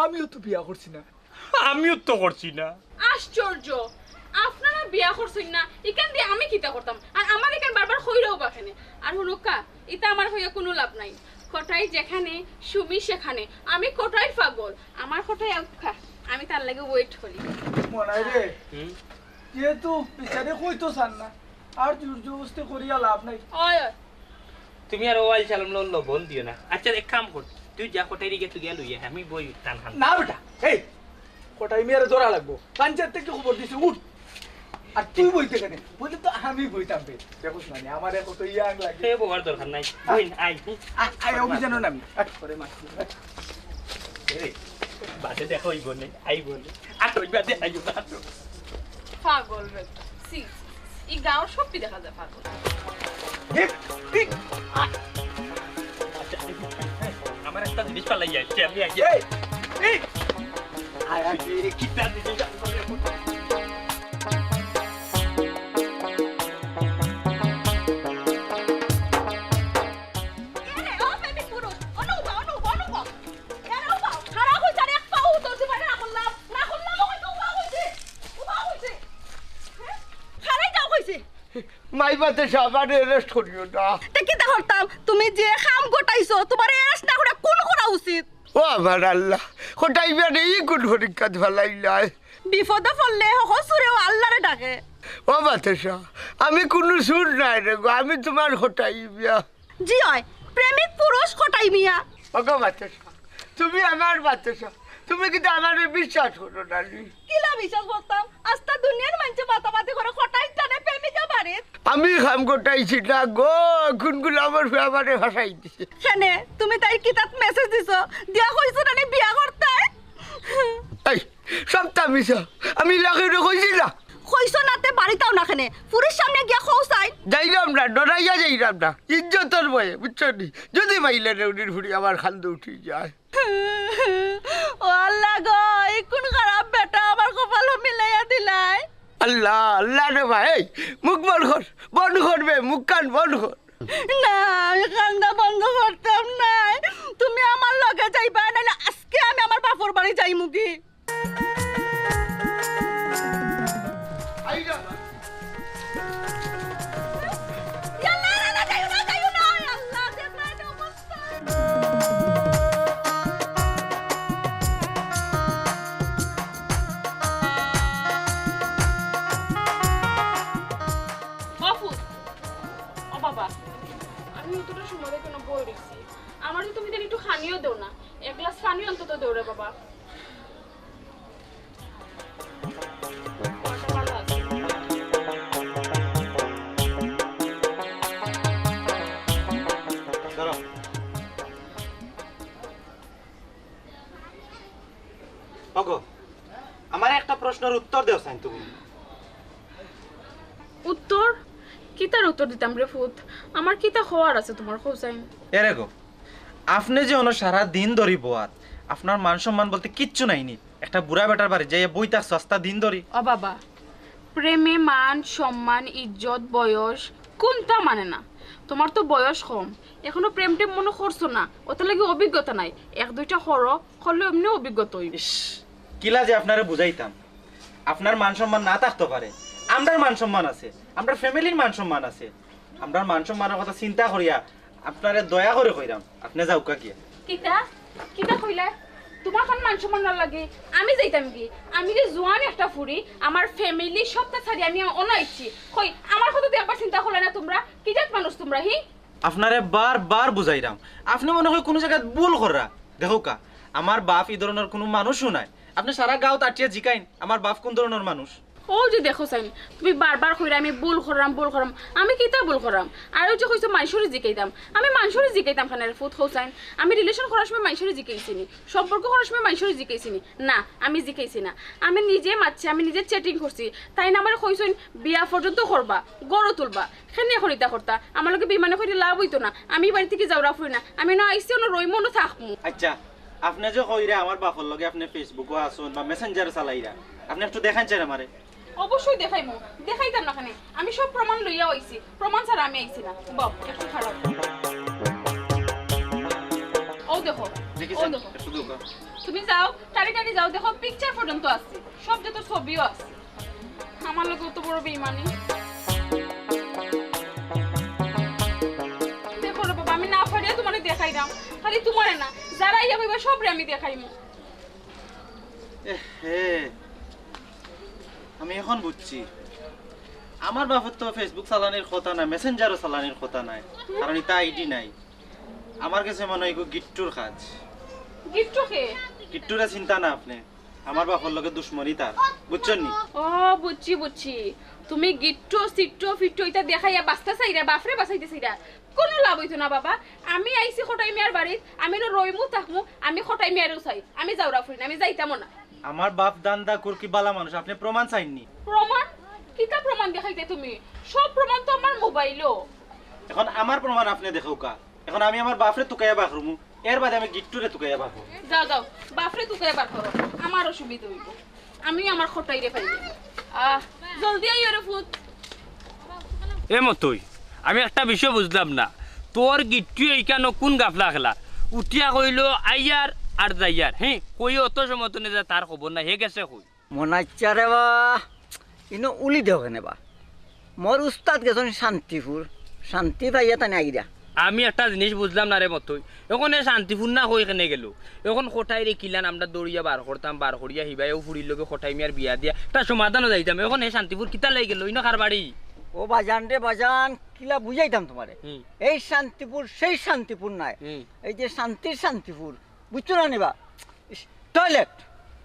আমিও তো বিয়া করছি না। আমিও তো করছি না। আশ্চর্য, আপনারা বিয়া করছইন না, ইখান দি আমি কিতা করতাম? আর আমারে ইখান বারবার কইরাও বা কেনে? আর হুনুক্কা, ইতা আমার কইয়া কুনু লাভ নাই। কটাই যেখানে, সুমি সেখানে। আমি কটাইর পাগল। আমার কটাই আউক্কা, আমি তার লাগি wait করি। মনাই রে, হুম? যেহেতু বিচারে কইতো চান না, আর জোর জবরদস্তি করিয়া লাভ নাই। অয়, অয়। তুমি আর ওয়াইল চালম লন লবণ দিও না। আচ্ছা, এক কাম কর, তুই যা কটাই দিকে তুই গিয়া লইয়া, আমি বই টান খান। না বেটা, এই, কটাই মিয়ারে ধরা লাগবো। পঞ্চায়েত থাকি খবর দিছে, উঠ। আর তুই বইতে কেনে? বইলে তো আমি বইতাম বে। দেখোস না নি, আমারে কত ইয়াং লাগে। সে বওয়ার দরকার নাই। বই, আয়। আয়, আয়, অভিযানও নামি। আয়। করে মারছি। এই, বাদে দেখা অইব নে, আইব নে। আর ওই বাদে আইব না, আর। পাগল বেটা। ছি, ছি, ছি। এই গাঁওর সবটি দেখা যায় পাগল। এই, এই, আ-, আচ্ছা, এই, আমার একটা জিনিস ফালাই যাচ্ছে, আমি আগে এই, এই, আয়, আয়। এই, কিতা জিনিস? এরে, ও প্রেমিক পুরুষ, অনুভব, অনুভব, অনুভব। এরে, ও বাবা, খাড়া হই যারে, এক পাও তুলতে পারে না, করলাম, না করলাম, ওই তো উবা হইছে, উবা হইছে। হ্যাঁ? খাড়াই যাও কইছে। মাই বাতে সাবানে arrest করিও না। তে কিতা করতাম? তুমি যে কাম ঘটাইছো, তোমারে arrest না করে খুন করা উচিত। ও আমার আল্লাহ, কটাই বিয়ানে ই কোন পরীক্ষাত ফালাইলায়? বিপদে পড়লে হকল চুরেও আল্লাহরে ডাকে। ও বাতেশা, আমি কুনু চুর নায় রে গো, আমি তুমার কটাই মিয়া। জি অয়, প্রেমিক পুরুষ কটাই মিয়া। ওগো বাতেশা, তুমি আমার বাতেশা, তুমি কিতা আমারে বিশ্বাস করো না নি? কিলা বিশ্বাস করতাম? আস্তা দুনিয়ার মানষে মাতামাতি করে কটাই টানে প্রেমিকা বাড়িত। আমি কাম কটাইছি না গো, কুন গুলামর ফুয়া আমারে ফাঁসাই দিছে। কেনে, তুমি তাইর কিতাত message দিছো? দিয়া কইছো না নি বিয়া করতায়? এই, সবটা মিছা। আমি ইলা কেউরে কইছি না। কইছো না তে বাড়িত আও না কেনে? ফুরির সামনে গিয়া কও চাই। যাইরাম না, ডরাইয়া যাইরাম না। ইজ্জতর ভয়ে, বুঝছো নি? যদি মাইলে নেউরির ফুরি আমার কান্দো উঠি যায়। ও আল্লাহ গো, ই কুন খারাপ বেটা আমার কপালো মিলাইয়া দিলায়। আল্লাহ, আল্লাহ রে ভাই, এই, মুখ বন্ধ কর, বন্ধ কর বে, মুখ কান বন্ধ কর। না, আমি কান্দা বন্ধ করতাম নায়। তুমি আমার লগে যাইবায়, নাইলে আজকে আমি আমার বাপর বাড়ি যাইমুগি। ইয়াল্লা, না, না, যাইও না, যাইও না, আল্লাহ, দেখো এই অবস্থা। বাবা। ধরো। ওগো, আমার একটা প্রশ্নের উত্তর দেও চাইন তুমি। উত্তর? কিতার উত্তর দিতাম রে ফুত? আমার কিতা কওয়ার আছে তুমার, কও চাইন? এরে গো, আপনে যে অনো সারা দিন ধরি বওয়াত, আপনার মান সম্মান বলতে কিচ্ছু নাই নি? একটা বুড়া বেটার বাড়ি যাইয়া বই থাকছো আস্তা দিন ধরি। ও বাবা, প্রেমে মান, সম্মান, ইজ্জত, বয়স কুনতা মানে না। তুমার তো বয়স কম, এখনো প্রেম টেম মনো করছো না, অতার লাগি অভিজ্ঞতা নাই। এক দুইটা করো, করলে এমনে অভিজ্ঞতা অইবো। ইস, কিলা যে আপনারে বুঝাইতাম, আপনার মান সম্মান না থাকতো পারে, আমরার মান সম্মান আছে, আমরার ফ্যামিলির মান সম্মান আছে। আমরার মান সম্মানের কথা চিন্তা করিয়া আপনারে দয়া করি কইরাম, আপনে যাউক্কা গিয়া। কিতা? কিতা কইলা? তুমার খান মান সম্মান না লাগে, আমি যাইতাম কি? আমি যে জোয়ান একটা ফুরি, আমার ফ্যামিলি সবতা ছাড়ি আমি অনো আইছি। কই, আমার কথা তো একবার চিন্তা করলা না তুমরা? কি জাত মানুষ তুমরা, হি? আপনারে বারবার বুঝাইরাম, আপনে মনে হয় কুনু জাগাত ভুল কররা। দেখউক্কা, আমার বাপ ই ধরনর কুনু মানুষও নায়। আপনে সারা গাঁওত আটিয়া জিকাইন, আমার বাপ কুন ধরনর মানুষ। অউ যে দেখো চাইন, তুমি বারবার কইরা আমি ভুল কররাম, ভুল কররাম। আমি কিতা ভুল কররাম? আর অউ যে কইছো মাইনষরে জিকাইতাম, আমি মাইনষরে জিকাইতাম কেনে রে ফুত, কও চাইন? আমি relation করার সময় মাইনষরে জিকাইছি নি, সম্পর্ক করার সময় মাইনষরে জিকাইছি নি? না, আমি জিকাইছি না। আমি নিজে মাতছি, আমি নিজে chatting করছি। তাইন আমারে কইছইন বিয়া পর্যন্ত করবা, ঘরও তুলবা। কেনে করি ইতা করতা? আমার লগে বেইমানি করি লাভ অইতো না। আমি ই বাড়ি থাকি যাওরা ফুরি না। আমি অনো আইছি, অনো রইমু, অনো থাকমু। আচ্ছা, আপনে যে কইরা আমার বাপর লগে আপনে Facebook-ও আছইন বা Messenger-ও চালাইরা, আপনে একটু দেখাইন চাইন আমারে। অবশ্যই দেখাইমু, দেখাইতাম না কেনে? আমি সব প্রমাণ লইয়া আইছি, প্রমাণ ছাড়া আমি আইছি না। বও, একটু খাড়াও। অউ দেখো, দেখি অউ চাইন, দেখো। একটু দেখো। তুমি যাও, টানি টানি যাও, দেখো picture পর্যন্ত আছে, সব যত ছবিও আছে। আমার লগে অত বড় বেইমানি। দেখো রে বাবা, আমি না পারিয়া তুমারে দেখাইরাম, খালি তুমারে না, যারা ইয়া কইবা সবরে আমি দেখাইমু। এ হে, আমি এখন বুঝছি, আমার বাপর তো Facebook চালানির কথা নায়, Messenger-ও চালানির কথা নায়, কারণ ইতা ID নাই। আমার গেছে মনে হয় ইগু গিট্টুর কাজ। গিট্টু কে? গিট্টুরে চিনতা না আপনে? আমার বাপর লগে দুশমনি তার, বুঝছইন নি? ও, বুঝছি, বুঝছি। তুমি গিট্টু, সিট্টু, ফিট্টু ইতা দেখাইয়া বাঁচতা চাইরা, বাপরে বাঁচাইতা চাইরা। কুনু লাভ অইতো না বাবা। আমি আইছি কটাই মিয়ার বাড়িত, আমি অনো রইমু থাকমু, আমি কটাই মিয়ারেও চাই। আমি যাওরা ফুরি না, আমি যাইতামও না। আমার বাপ দান্দা কুর্কি বালা মানুষ, আপনে প্রমাণ চাইন নি? প্রমাণ? কিতা প্রমাণ দেখাইতে তুমি? সব প্রমাণ তো আমার মোবাইলো। এখন আমার প্রমাণ আপনে দেখউক্কা। এখন আমি আমার বাপরে তুকাইয়া বার করমু, এর বাদে আমি গিট্টুরে তুকাইয়া বার করমু। যাও, যাও, বাপরে তুকাইয়া বার করো, আমার অসুবিধা অইবো। আমি আমার কটাইরে পাইমু। আহ, জলদি আইও রে ফুত। এ মতই, আমি একটা বিষয় বুঝলাম না, তোর গিট্টু ইখানো কুন গাফলা খেলা? উঠিয়া কইলো আইয়ার আর যাইয়ার, হে, কই অত সময় তো নে যা, তার খবর নাই, হে গেছে কই? মনাইচ্ছা রে বা, ইনো উলি দেও কেনে বা? মোর উস্তাদ গেছইন শান্তিপুর, শান্তি পাইয়া তানে আইরা। আমি একটা জিনিস বুঝলাম না রে মতই, এখন এ শান্তিপুর না কই কেনে গেল? এখন কটাইরে কিলান আমরা দৌড়িয়া বার করতাম, বার করিয়া হিবায়ও ফুরির লগে কটাই মিয়ার বিয়া দিয়া একটা সমাধানও যাইতাম। এখন এ শান্তিপুর কিতা লাগি গেল? ইনো কার বাড়ি? ও বাজান রে বাজান, কিলা বুঝাইতাম তুমারে? হুম। এই শান্তিপুর সেই শান্তিপুর নায়, হুম। এই যে শান্তির শান্তিপুর, বুঝছো না নি বা? ইস, টয়লেট।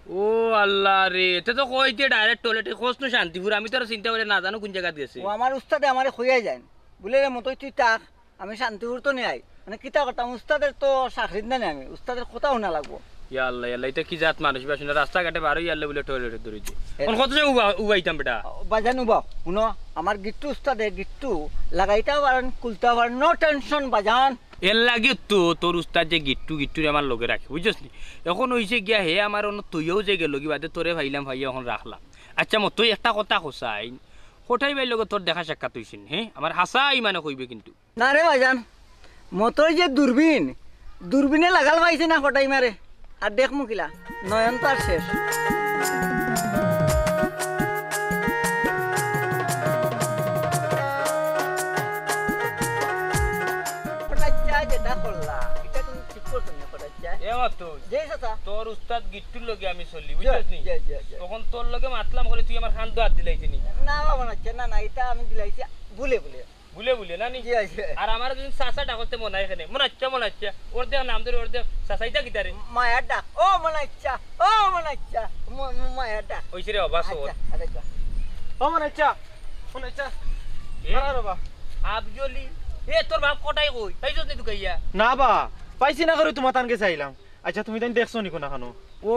ও আল্লাহ রে, তে তো কইতে direct টয়লেটে, কস নু শান্তিপুর, আমি তো আর চিন্তা করি না জানো কুন জাগাত গেছে। ও আমার উস্তাদে আমারে কইয়া যাইন, বুলে, "রে মতই তুই থাক, আমি শান্তিপুর তো নি আই।" মানে কিতা করতাম, উস্তাদের তো চাকরিত না নি আমি, উস্তাদের কথা হুনা লাগবো। ইয়া আল্লাহ, ইয়া আল্লাহ, ইতা কি জাত মানুষ বা শুনে রাস্তাঘাটে বার অইয়া আল্লাহ বুলে টয়লেটে দৌড়ি দে। এ- এখন কত যে উবা-, উবাইতাম বেটা? ও, বাজান উবাও, হুনো, আমার গিট্টু উস্তাদে গিট্টু লাগাইতাও পারেন, খুলতাও পারেন, no tension বাজান। এর লাগি তো তোর উস্তাদ যে গিট্টু, গিট্টুরে আমার লগে রাখে, বুঝছস নি? এখন অইছে গিয়া হে আমার অনো থইয়াও যে গেলগি বাদে তোরে পাইলাম, পাইয়া এখন রাখলাম। আচ্ছা মতই একটা কথা কছাইন, কটাই ভাইর লগে তোর দেখা সাক্ষাৎ অইছে নি, হে? আমার হাছা ইমানে কইবে কিন্তু। না রে ভাইজান, মতই যে দূরবীন, দূরবীনে লাগাল পাইছে না কটাই মারে। আর দেখমু কিলা, নয়ন তো আর শেষ। কটাই চা যেটা করলা, এটা তুমি ঠিক করছো না কটাই চা। এ মতই। জি চাচা। তোর উস্তাদ গিট্টুর লগে আমি চলি, জি, বুঝছস নি? জি, জি, জি। তখন তোর লগে মাতলাম করি তুই আমার কান্দো আত দিলাইতে নি। না বাবা, না, না, না, এটা আমি দিলাইছি ভুলে ভুলে। বুলে বুলে না নি? জি, আছে। আর আমার যদি চাচা ডাকতে মনাই কেনে, মনাইচ্ছা, মনাইচ্ছা। অর্ধেক নাম ধরে অর্ধেক চাচা, ইটা কিতা রে? মায়ার ডাক। ও মনাইচ্ছা, ও মনাইচ্ছা, ম-, ম-, মায়ার ডাক। ওইছে রে বাবা, সবর। আচ্ছা, আচ্ছা। ও মনাইচ্ছা, মনাইচ্ছা। এ? আরে বাবা। আফজলি, এ তোর বাপ কটাই কই? পাইছস নি তুকাইয়া? না বা, পাইছি না করে তোমার তানকে চাইলাম। আচ্ছা, তুমি তাইন দেখছো নি কোনাখানো? ও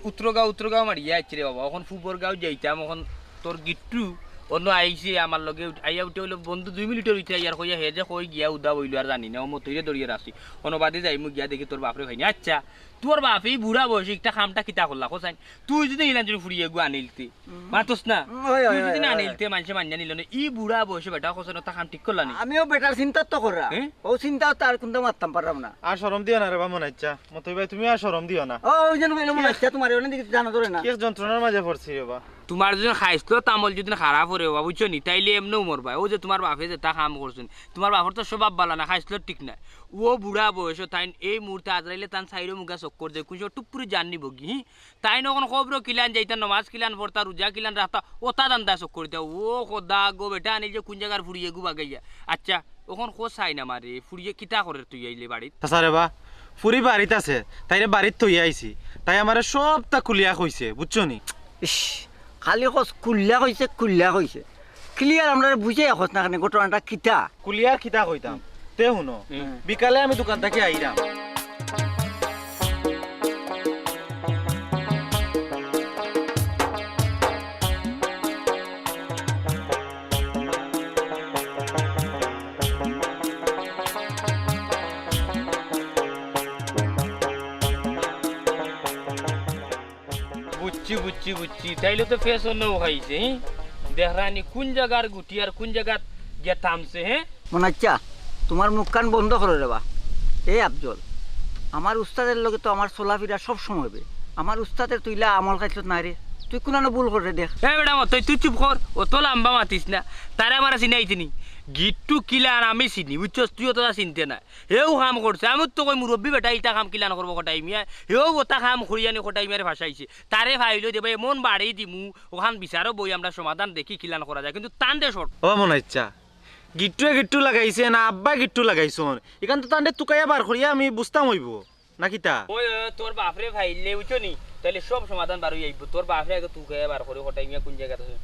উত্তরগাঁও, উত্তরগাঁও মারিয়া আইছে রে বাবা। অখন ফুবরগাঁও যাইতাম, অখন তোর গিট্টু অন্য আইছে আমার লগে, উঠ-, আইয়া উঠে অইলো, "বন্ধু, দুই মিনিটর ভিতরে আইয়ার," কইয়া হে যে কই গিয়া উদা অইলো আর জানি না, ও মতইরে দৌড়িয়া আসি। অনো বাদে যাইমু গিয়া দেখি তোর বাপরে পাই না। আচ্ছা, তোর বাপে ই বুড়া বয়সে একটা কামটা কিতা করলা, কো চাইন? তুই যদি ইলান যদি ফুড়িয়ে গু আনিলতে, মাতস না? উম, অয়, তুই অয়, যদি অয়, না অয়। আনিলতে, মানষে মানিয়া নিল না। ই বুড়া বয়সে বেটা কসে না, তা কাম ঠিক করলা নি? আমিও বেটার চিন্তা তো কররা। হ্যাঁ? ও চিন্তাও তার কুনতা মাততাম পারলাম না। আর শরম দিও না রে বা মনাইচ্ছা। মতই ভাই, তুমি আর শরম দিও না। ও, ওই জন্য কইলাম মনাইচ্ছা, তোমার অনেক দিকে জানা ধরে না। কি এক যন্ত্রণার মাঝে পড়ছি রে বা। তোমার যদি খাইছলত আমল যদি খারাপ অরে বা, বুঝছো নি? তাইলে এমনেও মরবা। ও যে তোমার বাপে যেটা কাম করছইন, তোমার বাপর তো স্বভাব বালা না, খাইছলত ঠিক না। ও বুড়া বয়স, তাইন এই মুহূর্তে আজরাইলে তান সাইরো মুগা চক্কর দে, কুন সময় টুপ করি জান নিবগি, হি? তাইন অখন কবরো কিলান যাইতা, নমাজ কিলান পড়তা, রোজা কিলান রাখতা, ওতা ধান্দা চক্কর দিতা। ও খোদা গো, বেটা আনিল যে কুন জাগার ফুড়িয়ে গু বাগাইয়া। আচ্ছা, অখন কো চাইন আমারে, ফুড়িয়ে কিতা করের তুই আইলে বাড়িত? চাচা রে বা, ফুড়ি বাড়িত আছে, তাইরে বাড়িত থইয়া আইছি। তাই আমারে সবতা খুলিয়া কইছে, বুঝছো নি? ইস, খালি কস খুলিয়া কইছে, খুলিয়া কইছে। Clear আমরারে বুঝাইয়া কস না কেনে ঘটনাটা কিতা? খুলিয়া আর কিতা কইতাম? তে হুনো, হুম। বিকালে আমি দোকান থাকি আইরাম। বুঝছি, বুঝছি, বুঝছি। তাইলে তো ফেসনও খাইছে, হি? দেখরানি কুন জাগার গুটি আর কুন জাগাত গিয়া থামছে, হে? মনাইচ্ছা, তোমার মুখখান বন্ধ করো রে বা। এ আফজল, আমার উস্তাদের লগে তো আমার চলাফিরা সব সময় বে। আমার উস্তাদের তুইলা আমল খাইছত না রে। তুই কুনানো ভুল করে দেখ। এ বেটা মতই, তুই চুপ কর। অত লাম্বা মাতিস না। তারে আমারে চিনাইতে নি। গিট্টু কিলান আমি চিনি, বুঝছস? তুই অততা চিনতে না। হেউ কাম করছে। আমি তো কই মুরব্বি বেটা ইতা কাম কিলান করবো কটাই মিয়া। হেউ ওতা কাম করিয়া নি কটাই মিয়ারে ফাঁসাইছে। তারে ফাইলো দেবা এমন বাড়ি দিমু, অখান বিচারো বই আমরা সমাধান দেখি কিলান করা যায়। কিন্তু তান দেশর। ও মনাইচ্ছা, গিট্টুয়ে গিট্টু লাগাইছে না আব্বায় গিট্টু লাগাইছইন? ইখান তো তানরে তুকাইয়া বার করিয়া আমি বুঝতাম অইবো, না কিতা? ওই, ওই, তোর বাপরে ফাইলে, বুঝছো নি? তাইলে সব সমাধান বার অইয়া আইবো। তোর বাপরে আগে তুকাইয়া বার করি, কটাই মিয়া কুন জাগাত আছে।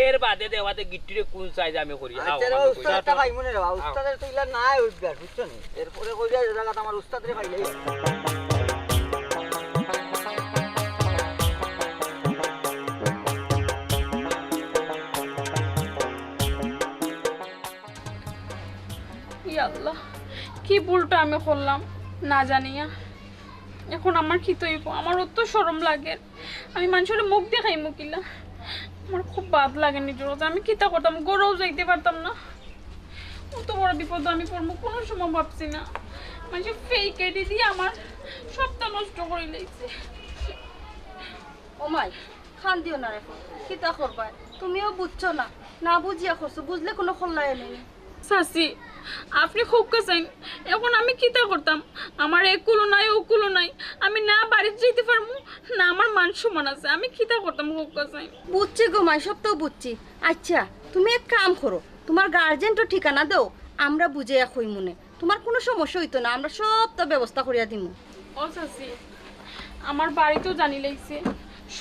এর বাদে দেওয়াতে গিট্টুরে কুন size আমি করি। আও, আচ্ছা রে, আমার উস্তাদ একটা পাইমু নে রে বা। আও। উস্তাদের তো ইলা নাই অভ্যাস, বুঝছো নি? এরপরে কইরা জাগাত আমার উস্তাদরে পাইলে। ইয়া আল্লাহ, কি ভুলটা আমি করলাম না জানিয়া। এখন আমার কিতা অইবো? আমার অত শরম লাগের, আমি মানষরে মুখ দেখাইমু কিলা? আমার খুব বাদ লাগে নিজর কাছে। আমি কিতা করতাম, ঘরও যাইতে পারতাম না। অত বড় বিপদো আমি পড়মু, কুনু সময় ভাবছি না। মানষে fake ID দিয়া আমার সবটা নষ্ট করিলাইছে। ও মাই, কান্দিও না রে ফুত, কিতা করবায়? তুমিও বুঝছো না, না বুঝিয়া করছো, বুঝলে কুনু কল্যাণ নাই। চাচি, আপনে কউক্কা চাইন, এখন আমি কিতা করতাম? আমার এ কুলো নাই, ও কুলো নাই, আমি না বাড়িত যাইতে পারমু, না আমার মান সম্মান আছে, আমি কিতা করতাম কউক্কা চাইন? বুঝছি গো মাই, সবতাউ বুঝছি। আইচ্ছা, তুমি এক কাম করো, তুমার গার্জিয়ানর ঠিকানা দেও, আমরা বুঝাইয়া কইমুনে। তুমার কুনু সমস্যা অইতো না, আমরা সবতা ব্যবস্থা করিয়া দিমু। ও চাচি, আমার বাড়িত জানিলাইছে,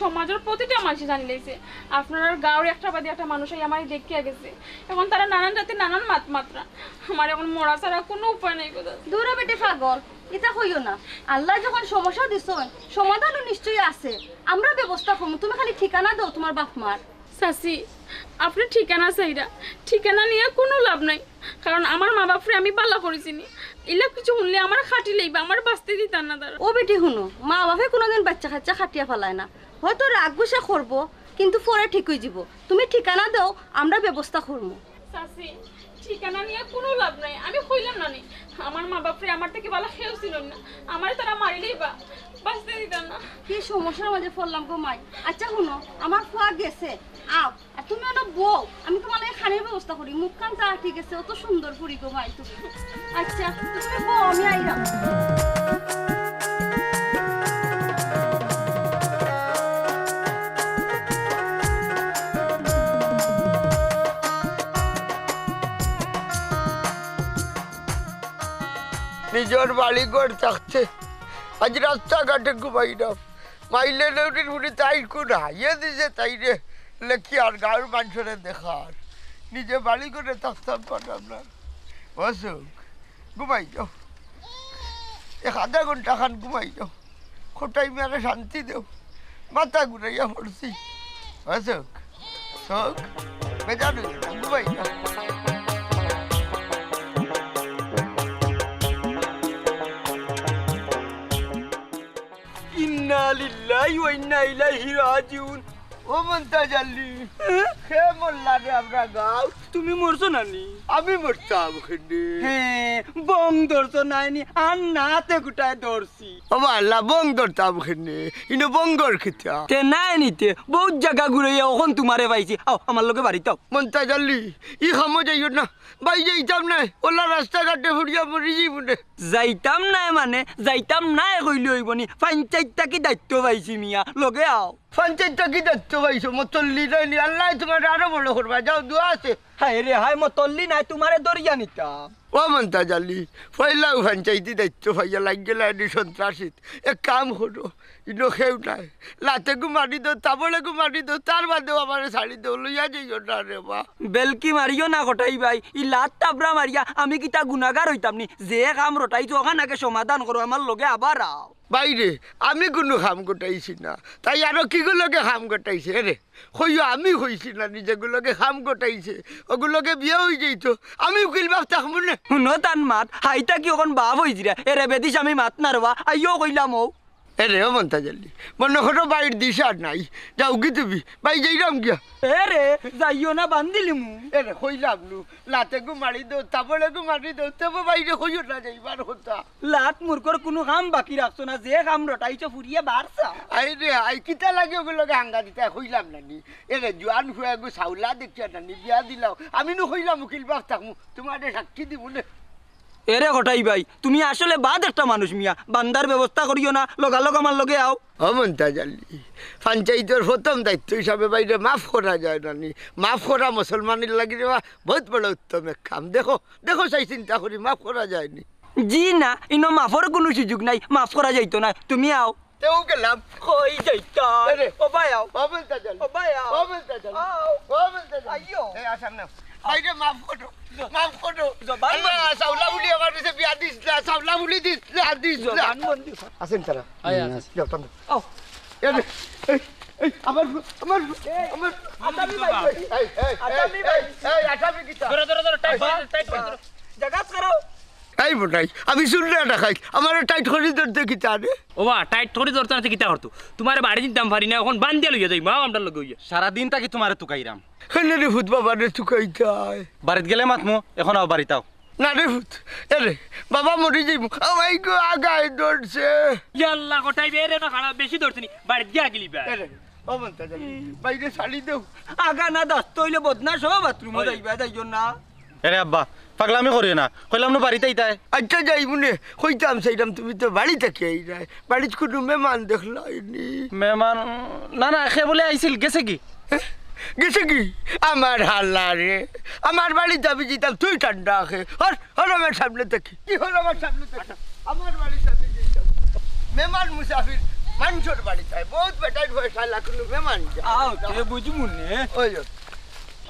সমাজর প্রতিটা মানষে জানিলাইছে, আপনারার গাঁওর একটা বাদে একটা মানুষ আইয়া আমারে দেখিয়া গেছে। এখন তারা নানান জাতে নানান মাত মাতরা, আমার এখন মরা ছাড়া কুনু উপায় নাই গো চাচি। দূর হ বেটি পাগল, ইতা কইও না। আল্লায় যখন সমস্যা দিছইন, সমাধানও নিশ্চয়ই আছে। আমরা ব্যবস্থা করমু, তুমি খালি ঠিকানা দেও তুমার বাপ মার। চাচি, আপনে ঠিকানা চাইরা, ঠিকানা নিয়া কুনু লাভ নাই, কারণ আমার মা বাপরে আমি ভালা করি চিনি। ইলা কিছু হুনলে আমারে কাটিলাইবা, আমারে বাঁচতে দিতা না তারা। ও বেটি হুনো, মা বাপে কুনুদিন বাইচ্চা কাইচ্চা কাটিয়া ফালায় না, হয়তো রাগ গুসা করবো, কিন্তু পরে ঠিক অইযিবো। তুমি ঠিকানা দেও, আমরা ব্যবস্থা করমু। চাচি, ঠিকানা নিয়া কুনু লাভ নাই, আমি কইলাম না নি, আমার মা বাপরে আমার থাকি ভালা কেউ চিনইন না, আমারে তারা মারিলাইবা, বাঁচতে দিতা না। কি সমস্যার মাঝে পড়লাম গো মাই। আইচ্ছা হুনো, আমার ফুয়া গেছে, আও, আর তুমি অনো বও, আমি তুমার লাগি খানির ব্যবস্থা করি। মুখখান চা ঠিক আছে, অত সুন্দর ফুরি গো মাই তুমি। আইচ্ছা, তুমি বও, আমি আইরাম। নিজর বাড়ি ঘর থাকতে আজ রাস্তাঘাটে ঘুমাইরাম। মাইলে নেউরির ফুড়ি তাইর কুন হাইয়ে দিছে তাইরে লেখি আর গাঁওর মানষরে দেখার। নিজে বাড়ি ঘরে থাকতাম পাররাম না। অসুখ, ঘুমাই যাও, এক আধা ঘন্টা খান ঘুমাই যাও। কটাই মিয়ারে শান্তি দেও, মাথা ঘুরাইয়া পড়ছি। অসুখ, শোক, বেজান অইও না, ঘুমাই যাও। ইন্না লিল্লাহি ওয়া ইন্না ইলাইহি রাজিউন। ও মন্তাজ আলী, হে মরলা রে আমরার গাঁওত। তুমি মরছো নানি? আমি মরতাম কেনে? হে, বং ধরছো নায়নি, আর নাতে গুটায় ধরছি। ও বা আল্লাহ, বং ধরতাম কেনে? ইনো বংগর কিতা? তে নায়নি তে, বউত জাগা ঘুরাইয়া অখন তুমারে পাইছি। আও, আমার লগে বাড়িত আও। মন্তাজ আলী, ই কামো যাইও না। ভাই, যাইতাম নায়, অলা রাস্তাঘাটে পড়িয়া মরি যাইমুনে। যাইতাম নায় মানে, যাইতাম নায় কইলে অইবনি? পঞ্চায়েত থাকি দায়িত্ব পাইছি মিয়া, লগে আও। পঞ্চায়েত থাকি দায়িত্ব পাইছো, মতল্লি নায়নি, আল্লায় তুমারে আরো বড় করবা, যাও, দোয়া আছে। হায় রে হায়, মতল্লি নায়, তুমারে ধরিয়া নিতাম। ও মন্তাজ আলী, পয়লাউ পঞ্চায়েতি দায়িত্ব পাইয়া লাগি গেলায়নি সন্ত্রাসীত। এক কাম করো, ইনো কেউ নাই। লাতেগু মারি দেও, তাবড়েগু মারি দেও, তার বাদেও আমারে ছাড়ি দেও, লইয়া যাইও না রে বা। বেলকি মারিও না কটাই ভাই, ই লাত তাবড়া মারিয়া আমি কিতা গুনাগার অইতাম নি? যে কাম রটাইছো অখান আগে সমাধান করো, আমার লগে আবার আও। ভাইরে, আমি কুনু কাম গটাইছি না, তাই আরো কিগু লগে কাম গটাইছে রে? কইও আমি কইছি না নি যেগু লগে কাম গটাইছে, অগু লগে বিয়া অইযাইতো, আমি উকিল বাপ থাকমু নে। হুনো তান মাত, হাইতা কি অখন বাপ অইছিরা? এরে বেদিস আমি মাত নারবা, আইও কইলাম অউ। এরে ও মন্তাজ আলী, মনো করো বাড়ির দিশা নাই, যাওগি তুমি, ভাই যাইরাম গিয়া। এরে, যাইও না, বান্দিলিমু। এরে কইলাম নু, লাতেগু মারি দেও, তাবড়েগু মারি দেও, তেবো ভাইরে কইও না যাইবার কথা। লাত মুরগর কুনু কাম বাকি রাখছো না, যে কাম রটাইছো ফুরিয়ে বারছা। আইরে, আই কিতা লাগে অগু লগে হাঙ্গা দিতা, কইলাম না নি। এরে জুয়ান ফুয়াগু চাউলা দেখিয়া না নি, বিয়া দিলাও। আমি নু কইলাম উকিল বাপ থাকমু, তুমারে সাক্ষী দিমু নে। এরে কটাই ভাই, তুমি আসলে বাদ একটা মানুষ মিয়া, বান্দার ব্যবস্থা করিও না, লগালগ আমার লগে আও। ও মন্তাজ আলী, পঞ্চায়েতর প্রথম দায়িত্ব হিসাবে ভাইরে মাফ করা যায় না নি। মাফ করা মুসলমানের লাগি রে বা, বহুত বড় উত্তম এক কাম। দেখো, দেখো, সেই চিন্তা করি মাফ করা যায়নি। জি না, ইনো মাফর কুনু সুযোগ নাই, মাফ করা যাইতো না। তুমি আও। তেও গেলাম। কই যাইতা? আরে। ও ভাই আও। ও মন্তাজ আলী। ও ভাই আও। ও মন্তাজ আলী। আও। ও মন্তাজ আলী। আইও। এই, আসাম না। ভাইরে মাফ করো। মাফ করো। জবান আল্লাহ, বন্দি। চাউলা বুলি আমার কাছে বিয়া দিস না, চাউলা বুলি দিস না, দিস না। জবান বন্দি। আছেন তারা? আয়, আয়। যাও, টান দাও। আও। এই, এই, এই, আমার, আমার, এই, আমার, আসামি ভাই। এই, এই, এই, আসামি এই, ভাই। এই, আসামি কিতা? ধরো, ধরো, ধরো, টাইট করো, টাইট করো। জাগাত করো। এই বুড়াই, আমি চুলরে ডাকাইত, আমারে টাইট করি ধরতে কিতা রে? ওবা, টাইট করি ধরতে না কিতা করতো? তুমারে বাড়ি দিতাম পারি না, অখন বান্দিয়া লইয়া যাইমু, আমরার লগে অইয়া। সারাদিন থাকি তুমারে তুকাইরাম। কেনে রে ফুত বাবারে তুকাইতায়? বাড়িত গেলে মাতমু, অখন আও বাড়িত আও। না রে ফুত, এরে, বাবা মরি যাইমু। ও ভাই গো, আগায় ধরছে। ইয়াল্লা, কটাই বে রে না খারাপ, বেশি ধরছে নি, বাড়িত গিয়া গিলিবা। এরে, ও মন্তাজ আলী, ভাইরে ছাড়ি দেও। আগা না দাস্ত অইলে বদনা সব বাথরুমো যাইবা, যাইও না। এরে আব্বা, পাগলামি করিও না, কইলাম নু বাড়িত আইতায়। আচ্ছা, যাইমু নে, কইতাম চাইরাম, তুমি তো বাড়ি থাকি আইরায়, বাড়িত কুনু মেহমান দেখলায়নি? মেহমান? না, না, কে বুলে আইছিল, গেছে গি? গেছে গি? আমার হালা রে, আমার বাড়িত আমি যিতাম, তুই ঠান্ডা আখে। হর, হর আমার সামনে থাকি, কি হর আমার সামনে থাকি? আমার বাড়িত আমি যিতাম। মেহমান মুসাফির মানষর বাড়িত আয়, বহুত বেটাইর পয়সা লাগুলো মেহমান যায়। আও, তে বুঝমু নে। ওই, ওই।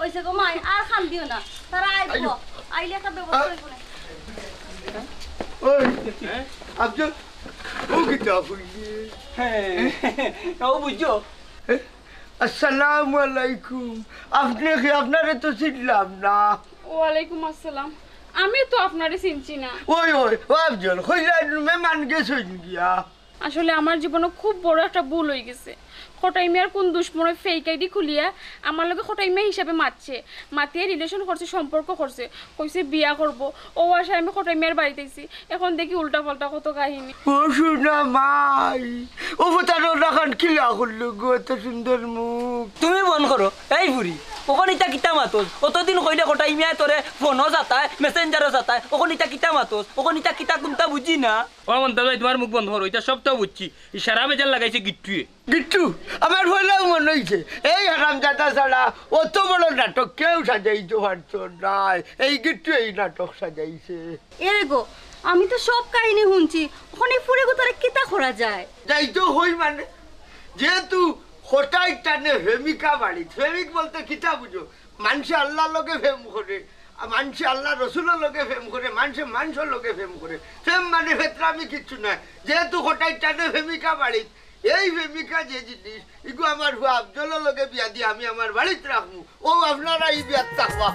অইছে গো মাই, আর কান্দিও না। তারা আইবো। আইও। আইলে একটা ব্যবস্থা অইবো না। ওই, আফজল, ও কিতা কইলে? হ্যাঁ, ও বুঝছো? আসসালামু আলাইকুম। আপনে কে? আপনারে তো চিনলাম না। ওয়ালাইকুম আসসালাম। আমি তো আপনারে চিনছি না। ওই, ওই, ও আফজল, কইলা মেহমান গেছইন গিয়া। আসলে আমার জীবনে খুব বড় একটা ভুল অইগেছে। কটাই মিয়ার কুন দুশমনে fake ID খুলিয়া আমার লগে কটাই মিয়া হিসাবে মাতছে, মাতিয়া relation করছে, সম্পর্ক করছে, কইছে বিয়া করবো। ও আশায় আমি কটাই মিয়ার বাড়িত আইছি, এখন দেখি উল্টা পাল্টা কত কাহিনী। ও সোনা মাই, ও ফুতার ওরা খান কিলা করলো গো, এত সুন্দর মুখ। তুমি বন্ধ করো, এই বুড়ি, অখন ইতা কিতা মাতস? অতদিন কইলে কটাই মিয়ায় তোরে ফোনো জাতায়, Messenger-ও জাতায়, অখন ইতা কিতা মাতস? অখন ইতা কিতা কুনতা বুঝি না। ও মন্তাজ ভাই, তুমার মুখ বন্ধ করো, ইতা সবতা বুঝছি। ইশারা বেজার লাগাইছে গিট্টুয়ে। গিট্টু, আমার পয়লাউ মনো অইছে, এই হারামজাদা ছাড়া অত বড় নাটক কেউ সাজাইতো পারতো নায়। এই গিট্টু এই নাটক সাজাইছে। এরে গো, আমি তো সব কাহিনী হুনছি। অখন ই ফুড়িগুতারে কিতা করা যায়? যাই তো হই মানে, যেহেতু কটাই টানে প্রেমিকা বাড়িত, প্রেমিক বলতে কিতা বুঝো? মানষে আল্লার লগে প্রেম করে, আর মানষে আল্লার রসুলর লগে প্রেম করে, মানষে মানষর লগে প্রেম করে। প্রেম মানে ফেতরামি কিচ্ছু নায়। যেহেতু কটাই টানে প্রেমিকা বাড়িত, এই প্রেমিকা যে জিনিস, ইগু আমার ফুয়া আফজলর লগে বিয়া দিয়া আমি আমার বাড়িত রাখমু। ও আপনারা ই বিয়াত থাকবা।